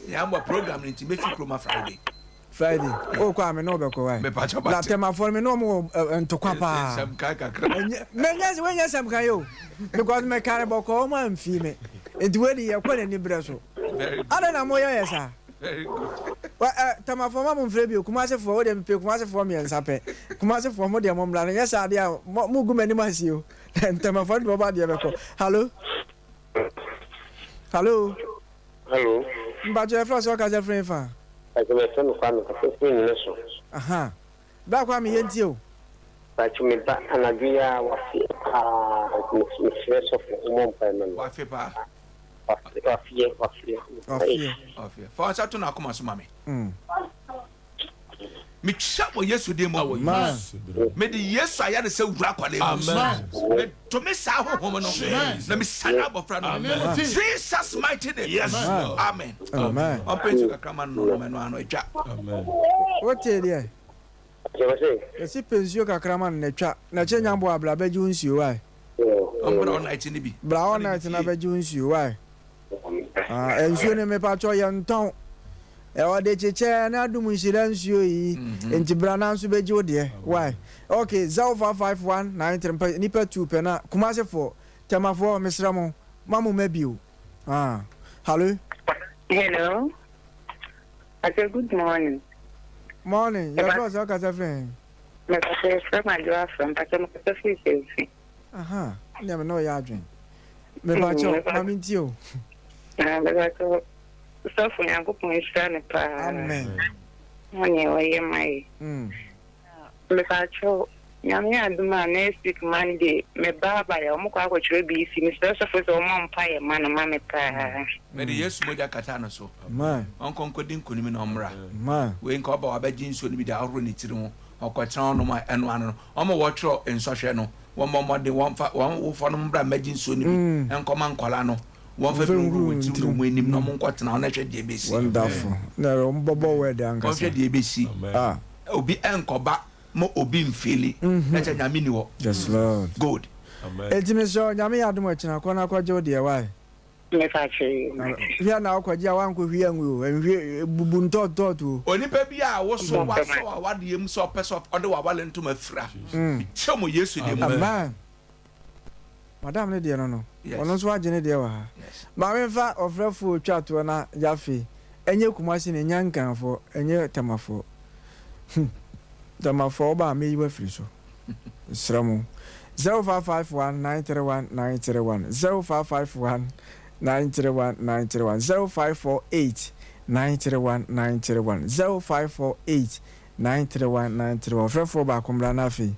Nea mbɔ program no nti mefi kuroma Friday. Friday. O kɔ a me ne wobɛkɔ wae. Mepakyɛ mate. Na tɛmafoɔ no me ne wɔn wɔ ntokwa paa. Nsɛm kan kakra. Menyɛ sɛ wonyɛ nsɛm kan yi o. Because mekare bɔkɔɔ wɔn amfii me. Nti wei de yɛkɔ n'ani berɛ so. Adɛn na moyɛ yɛ saa? Very good. Wa ɛ tɛmafoɔ ma mo mfrɛ bio. Kumasefoɔ wo deɛ mepɛ Kumasefoɔ mmiɛnsa pɛ. Kumasefoɔ mo deɛ mo mmra no nyɛ saa deɛ a mo mo gu m'anim ase o. Ntɛmafo de bɛbɔ adeɛ bɛkɔ. Hallo? Hallo? Hallo? Mpakyɛ yɛfrɛ wo sɛ ɔkasa firi hefa? Mpakyɛ yɛfrɛ me Kwame kasa firi Nyina so. Aha. Bra Kwame yɛntie o. Mpakyɛ me ba anadwo yi ara wafe paa nti mesrɛ sɔfo ɔmmɔ mpae ma me. Wafe paa. Wafe wafeɛ wafeɛ. Wafeɛ. Wafeɛ. Fa wo nsa to n'akoma so ma me. Mekyia wɔ Yesu din mu. Mede Yesu ayaresa wura akwadaa mu. Metome saa honhom no na mesane abɔfra no. Jesus mighty name. Yes. Amen. Amen. Ɔmpɛ nsu kakra ma no nom ɛno ano atwa. Wote deɛ? Yɛsi pɛ nsuo kakra ma no na atwa. Na kyɛ nya boa bra bɛgye wo nsuo wae. Ɔmbra all night no bi. Bra all night na bɛgye wo nsuo wae. Ah, nsuo no mepakyɛw yɛntɔn. Ɔde kyekyɛ na adum nhyira nsuo yi. Mhm. Nti bra na nso bɛgye wo deɛ. Why? Okay, 0551 93 mpɛ nipa tu pɛ na Kumasefoɔ, Tɛmafoɔ mesrɛ mo, ma mo ma bio. Ah, hallo. Hello. Ase good morning. Morning. Yɛfrɛ sɛ ɔkasa firi he? Mekasa yɛfrɛ me Adwoa Afra mpakyɛ mekasa firi Sɛnsi. Aha, nea me ne ɔyɛ adwen. Mepakyɛw, ma me ntie o. Ah, mepakyɛw, sɔfo Nyankopɔn nhyira no paa. Amen. Ho nea ɔyɛ ma yɛ. Mm. Mepakyɛw, Nyame adom a next week Monday, me ba aba yɛ, ɔmo kɔ akɔkyerɛ BC. Mesrɛ sɔfo sɛ ɔmmɔ mpaeɛ ma no ma me paa. Mede Yesu mogya kata no so. Amen. Ɔnkɔ nkɔdi nkonim na ɔmmra. Amen. Wei nka ɔba wabɛgye nsuo no bi de ahoro ne tiri ho. Ɔkɔtena hɔnom a ɛno ano no, wɔn a wɔtwerɛ nsɔhwɛ no, wɔmmɔ mmɔden wɔmfa wɔn wofoɔ no mmra mmɛgye nsuo no bi nkɔma nkwadaa no, wɔmfa bi nhoro wɔn tirim ne wɔn anim na wɔnkɔtena hɔ na hwɛ deɛ ɛbɛsi. Wonderful. Na wɔbɛbɔ word ankasa. Wɔnhwɛ deɛ ɛbɛsi. Ah. Obi ɛnkɔba ma obi mfeeli. Na kyɛ Nyame ni hɔ. Yes Lord. Good. Enti mesrɛ wo, Nyame yɛ adom a kyena kɔ na kɔgye wo deɛ, why? Mepa kyɛw yi mate. Hwɛ na wokɔgye a woankɔ hwie angu o, nhwie, bubu ntɔɔtɔɔto o. Onipa bi a woso wasɔ w'awadeɛ mu sɛ ɔpɛ sɛ ɔde w'awale ntoma fira, mekyɛ mo Yesu din mu. Amen. Madam ne deɛ no no, ɔno nso agye ne deɛ wɔ ha. Maame nfa ɔfrɛfoɔ twa toɔ na yafe, ɛnyɛ Kumasi na ɛnyɛ Nkranfoɔ, ɛnyɛ Tɛmafoɔ. Hmm, Tɛmafoɔ woba a mɛyi wo afiri so. Mesrɛ mo. 0551 931 931 0551 931 931 0548 931 931 0548 931 931 Ɔfrɛfoɔ baako mmra na afei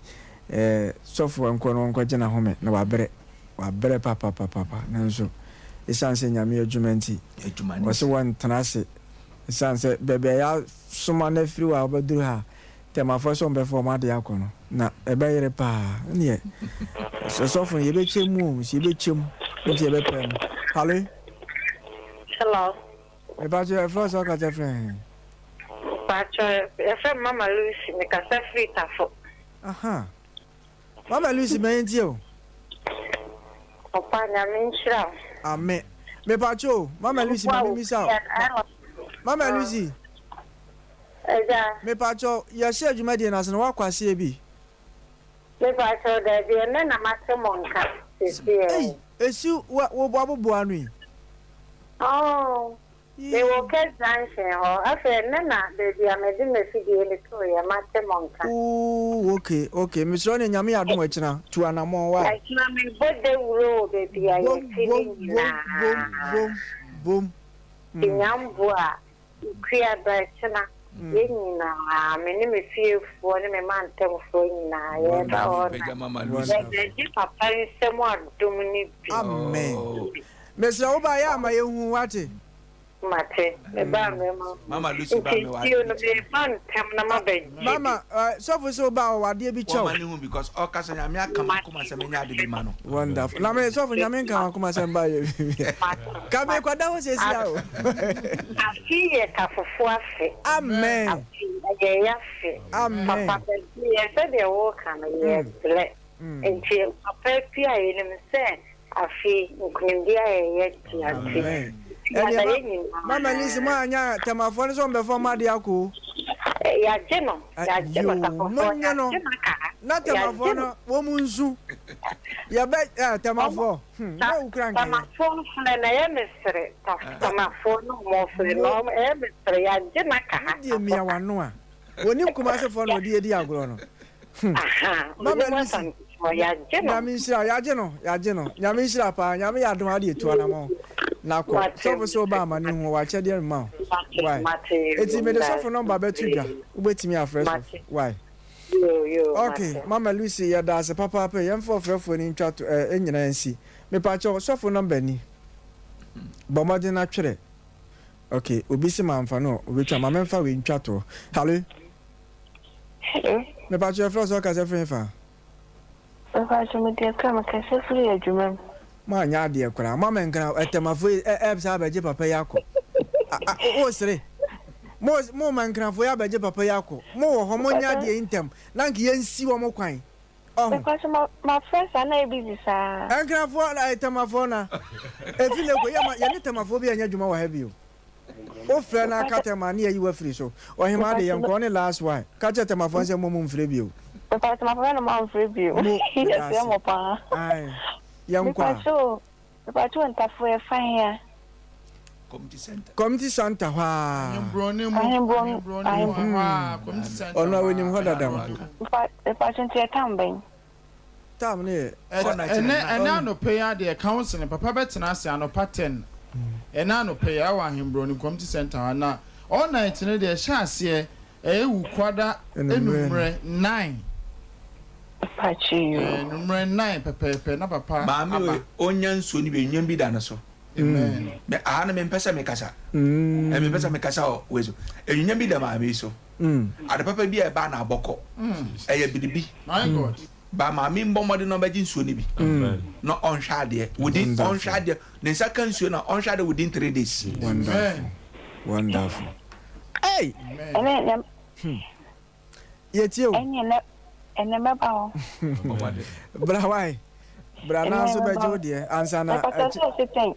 eh, sɔfoɔ nkɔ na ɔnkɔgye n'ahome na wabrɛ wabrɛ papapapapa nanso ɛsiane sɛ Nyame adwuma nti ɔse wɔntena ase ɛsiane sɛ baabi a yɛasoma no afiri hɔ a wobɛduru ha Tɛmafoɔ sɛ wɔbɛfa wɔn adeɛ akɔ no, na ɛbɛyere paa. Ɛneɛ, sɔfo no, yɛbɛkyɛ mu o, sɛ yɛbɛkyɛ mu, nti yɛbɛpɛ mu. Hallo? Hello. Mepakyɛ, yɛfrɛ wo sɛ wokasa firi he? Pakyɛ, yɛfrɛ me Mama Lucy, mekasa firi Tafo. Aha. Mama Lucy, ma yɛntie o. Papa, Nyame nhyira wo. Ame. Mepakyɛ o, Mama Lucy, ma memmisa o. Mama Lucy. Agya. Mepakyɛw, yɛhyɛɛ dwumadie no ase no, woakɔ aseɛ bi? Mepakyɛw, daabi, ɛnnɛ na mate mo nka seesei. Ei, esi wo wo abobow ano yi? Oh, mewɔ Kurt Junction hɔ, afei ɛnnɛ na baabi a mede m'afidie no toeɛ mate mo nka. Ooh, okay, okay, mesrɛ wo ne Nyame yɛ adom a ɛkyena, tu anamɔn, wai? Ɛkyena mebɔ dawuro wɔ baabi a Bom, yɛte no bom, bom, bom, nyinaa. bom, bom, mm. Nyamboa a Kua bɛkyena, yɛn nyinaa, me ne me fiefoɔ ne me mantamfoɔ nyinaa, yɛreba hɔ na yɛbɛgye papa nsam adom no bi. Amen. Mesrɛ wo ba yɛ a ma yɛnhu wate. Mate, meba a mɛma wo. Nti nsuo no meba ntɛm na mabɛgye bi. Mama, sɔfo sɛ wo ba a ɔwɔ adeɛ bi kyɛ wo. Wɔma no hu because ɔka sɛ Nyame aka makoma sɛ menyɛ ade bi ma no. Wonderful. Na me sɔfo Nyame nka wakoma sɛ mba yɛ biribi. Ka me kɔda hɔ sɛsi a o. Afe yɛ kafofo afe. Amen. Afe ɛyɛ yafe. Amen. Papa bɛgye yɛn sɛdeɛ woka no yɛ brɛ. Nti papa pia yɛnim sɛ Afe nkunimdi ayɛ yɛ dea nti Amen. yɛda Ɛneɛ ma yɛn nyinaa. Mama Lisi mo anya Tɛmafoɔ no sɛ wɔn bɛfa wɔn adeɛ akɔ o. Yagye no, yagye no Yoo, Tafofoɔ, monyɛ no yagye no aka ha, na Tɛmafoɔ yagye no no. wɔn nsu. Yɛbɛ ɛɛ Wɔn Tɛmafoɔ hmm ta na okura nkɛyɛ. Tamafoɔ mfrɛ no ɛyɛ me sere, ta Tamafoɔ no wɔn frɛ no Mo wɔn ɛyɛ me sere, yagye no aka ha, wo deɛ mia Tafo. w'ano a. Wɔnim Kumasefoɔ na wɔde edi agorɔ no. Hmm. Aha, Mama wɔnim Lucy, Asantefoɔ, yagye no. Nyame nhyira wo, yagye no, yagye no. Nyame nhyira paa, Nyame yɛ adom a wode etu anamɔn na kɔ. Mate, Sɔfo sɛ woba mate, amane hu, ɔwɔ akyɛdeɛ rema wo. mate, Wai. mate, Eti mede sɔfo mate, nɔmba bɛto dwa, wobɛtumi afrɛ sɔfo. mate, Wai. yo, yo, Ok, mate. Mama Lucy, yɛda ase papaapa, yɛmfa ɔfrɛfoɔ no ntwa to, eh, nyinaa nsi. Mepakyɛw, sɔfo nɔmba ni. Bɔ mmɔden na twerɛ. Ok, obi se mamfa no, obetwa, ma memfa wei ntwa toɔ. Hallo. Hello. Mepakyɛw yɛfrɛ wo sɛ ɔkasa firi hefa? Mepakyɛw mede akra mekasa firi adwuma mu. Mo anyɛ adeɛ koraa mo amɛnkra ɛtɛmafo yi ɛ ɛ saa abɛgye papa yi akɔ a a o sere mo mo mɛnkrafo yi abɛgye papa yi akɔ mo wɔ hɔ mo nyɛ adeɛ yi ntɛm na nka yɛn si wɔn kwan ɔho. Mepakyɛw ma ma frɛ saa na yɛ busy saa. Ɛnkrafoɔ na ɛtɛmafoɔ na efi na ekɔ yɛ ma yɛne tɛmafoɔ bi ɛnyɛ adwuma wɔ ha bio. Wo frɛ na ka tɛma ne yɛyi wo afiri so. Ɔhemaa de yɛnkɔ ɔne last one. Ka kyerɛ tɛmafoɔ no sɛ mmɔ mo mfrɛ bio. Mepa tɛmafoɔ bɛ na mo amfrɛ bio. Mo meda Yɛsrɛ ase. mo paa. Ae yɛnkɔ a. Mepakyɛw mepakyɛw ntafo ɛfa he a? Community center. Community center hɔ aa. Ahembrɔne mu Ahembrɔn Ahembrɔne mu hɔ aa community center Ɔno a hɔ onim aa hɔ dada Ahembrɔne mpo. mu. Mepa mepakyɛw nti ɛtam bɛn? Tam no yɛ. Ɛnɛ ɛnɛ anɔpa yi ara deɛ counseling papa bɛtena ase anɔpa ten ɛnɛ anɔpa yi ɛwɔ Ahembrɔni community center hɔ na all night no deɛ ɛhyɛ aseɛ ɛyɛ Wukuada enummerɛ nine enummerɛ nine pɛpɛɛpɛ na papa Maame aba. wei ɔnya nsuo no bi nnwom bi da no so. Amen. Me aha no mempɛ sɛ mekasa. Ɛ mempɛ sɛ mekasa wɔ wei so. Nnwom bi da maame yi so. Ade papa bi a ɛbaa na abɔkɔ. Ɛyɛ biribi. My God. Ba maame mbɔ mmɔden na ɔbɛgye nsuo no bi na ɔnhwɛ adeɛ within ɔnhwɛ adeɛ ne nsa ka nsuo na ɔnhwɛ adeɛ within 3 days. Wonderful. Wonderful. Hey! Ɛnɛ nɛ Yɛtie o. ɛnyɛ nɛ ɛnɛ mɛba hɔ. Bra wae. Bra Ɛnɛ na nso mɛba bɛgye wo hɔ. deɛ ansa na Mepakyɛw ɛkye sɛ ɔse ten.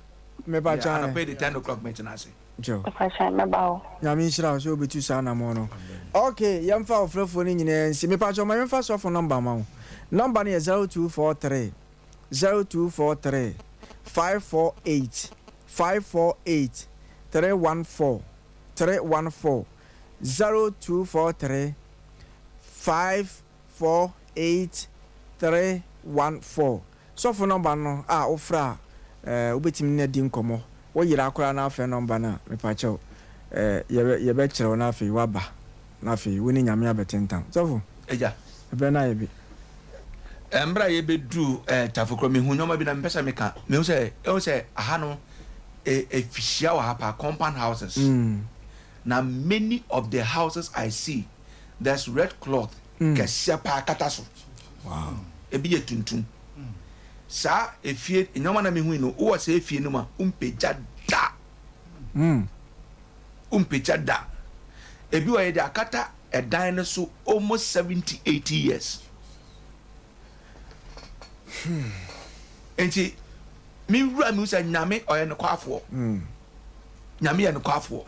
mepakyɛw Yeah, ane. anɔpa yi de 10 o'clock mɛtena ase. Joe. Mepakyɛw mɛba hɔ. Nyame nhyira wo sɛ wobɛtu saa anammɔn no. Ok, yɛmfa ɔfrɛfoɔ no nyinaa nsi. Mepakyɛw ma memfa sɔfo nɔmba ma wo. Nɔmba no yɛ 0243 0243 548 548 314 314 0243 548 314. Sɔfo nɔmba no a wofrɛ a eh, wobɛtumi ne no adi nkɔmmɔ. Woyera koraa na afrɛ nɔmba no a, mepakyɛw eh, yɛbɛ yɛbɛkyerɛ wo na afei woaba na afei wo ne Nyame abɛtentam. Sɔfo, Agya. ɛberɛ no ayɛ bi. Mmerɛ a yɛbɛduru eh, Tafo kuro, mehu nneɛma bi na mepɛ sɛ meka. Mehu sɛ, ɛhu sɛ aha no, eh, efihyia wɔ ha paa, compound houses. Na many of the houses I see, there's red cloth kɛseɛ paa kata so. Wow. Ebi yɛ tuntum. Saa efie, nneɛma na mehu yi no, wowɔ saa efie no mu a, wompagya da. Wompagya da. Ebi wɔ yɛde akata ɛdan no so almost 70, 80 years. Nti, me wura mi sɛ Nyame ɔyɛ nokwafoɔ. Nyame yɛ nokwafoɔ.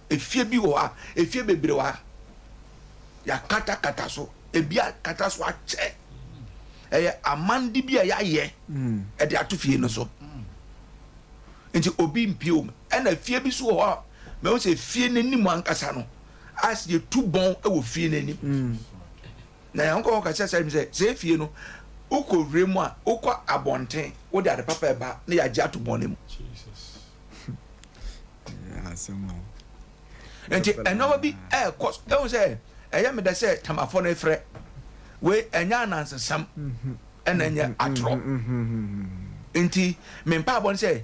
Efie bi wɔ hɔ a, efie bebree wɔ ha. Yɛakatakata so, ebi akata so akyɛ. Ɛyɛ amande bi a yɛayɛ ɛde ato fie no so. Nti obi mpie wɔ mu. Ɛna fie bi so wɔ hɔ a, mahu sɛ fie no anim ankasa no, as yɛtu bɔn wɔ fie no anim. Na Nyankopɔn ka kyerɛ Satan sɛ, Sɛɛ fie no, wokɔ wura mu a, wokɔ abɔnten, wode ade papa ɛba na yɛagye ato bɔn no mu. Nti nneɛma bi ɛrekɔ so. Ehu sɛ ɛyɛ me dɛ sɛ Tamafo no frɛ. Wei ɛnyɛ anansesɛm ɛna ɛnyɛ atorɔ. Nti me mpaebɔ ne sɛ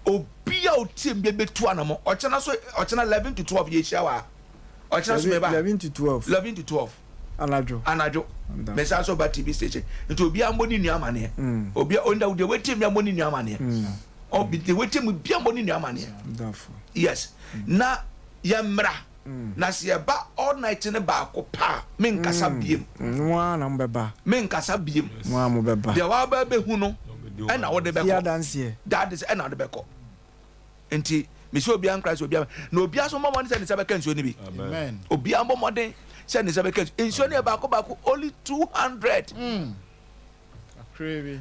obi a otie me bɛtu anamɔ. Ɔkyena so ɔkyena 11 to 12 yɛhyia wɔ ha. Ɔkyena so meba. 11 to 12. 11 to 12. Anadwo. Anadwo. Mesan so ba TV station. Nti obi ambɔ ne nua amaneɛ. Obi a onda deɛ wetie me ambɔ ne nua amaneɛ. Obi deɛ wetie me bi ambɔ ne nua amaneɛ. Yes. Na yɛmmra. Na sɛ yɛba all night ne baako pa a, menkasa biem. Mo ara na mobɛba. Menkasa biem. Mo ara mobɛba. Deɛ waba abɛhu no, ɛna wode bɛkɔ. Di adanseɛ. That is ɛna wode bɛkɔ. Nti mesɛ obiara nkra sɛ obiara na obiara nso mmɔ mmɔden sɛ ne nsa bɛka nsuo no bi. Obiara mmɔ mmɔden sɛ ne nsa bɛka nsuo. Nsuo no yɛ baako baako only 200.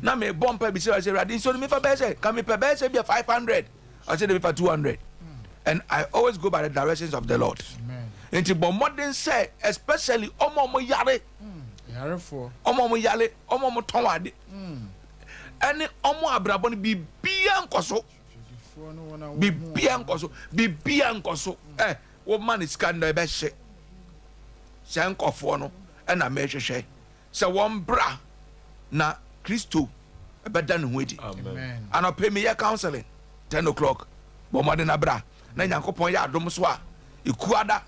Na mebɔ mpa bi sɛ sɛ Awurade nsuo no mefa bɛyɛ sɛ ka mepɛ bɛyɛ sɛ bia 500. Ɔsɛ de mefa 200. And I always go by the directions of the Lord. Nti bɔ mmɔden sɛ especially ɔmo ɔmo yare. Yarefoɔ. Ɔmo ɔmo yare, ɔmo ɔmo tɔn ade. Ɛne ɔmo abrabɔ no biribiara nkɔ so. Biribiara nkɔ so. Biribiara nkɔ so. Ɛ woma ne sika no ɛbɛhye. Sɛ nkɔfoɔ no ɛna mehwehwɛ sɛ wɔn bra na Kristo ɛbɛda ne ho adi. Anɔpɛ meyɛ counseling 10 o'clock. Bɔ mmɔden na bra na Nyankopɔn yɛ adom so a ekuada,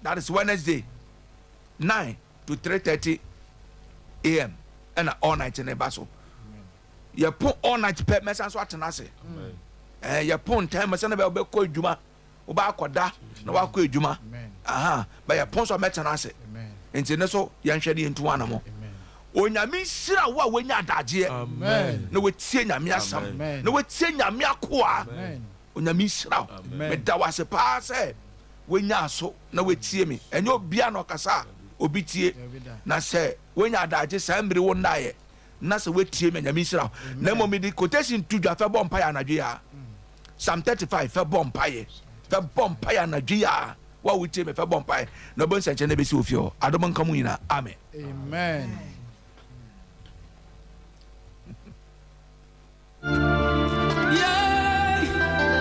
that is Wednesday, 9 to 3:30 am ɛna all night ne ba so. Yɛpo all night pɛ mɛsan so atena ase. Ɛɛ yɛpo ntɛm mɛsan na bɛ bɛkɔ adwuma, wobɛ akɔda na wakɔ adwuma. Aha, bɛ yɛpo nso mɛtena ase. Nti ne so yɛnhwɛ ne yɛntu anamo. Onyame nhyira wo a wanya adagyeɛ na watie Nyame asɛm na watie Nyame akoa. Onyame nhyira wo. Meda wo ase paa sɛ wanya aso na watie me. Ɛnyɛ obia na ɔkasa a obi tie. Na sɛ wanya adagye saa mmiri wo nnaeɛ na sɛ watie me, Nyame nhyira wo. Na mmom mede quotation to dwa fɛ bɔ mpaeɛ anadwo yi a. Psalm 35 fɛ bɔ mpaeɛ. Fɛ bɔ mpaeɛ anadwo yi a. Wo a wotie me fɛ bɔ mpaeɛ na wobɛhu nsɛnkyerɛnne bɛsi wo fie hɔ. Adom nka mo nyinaa. Amen. Amen.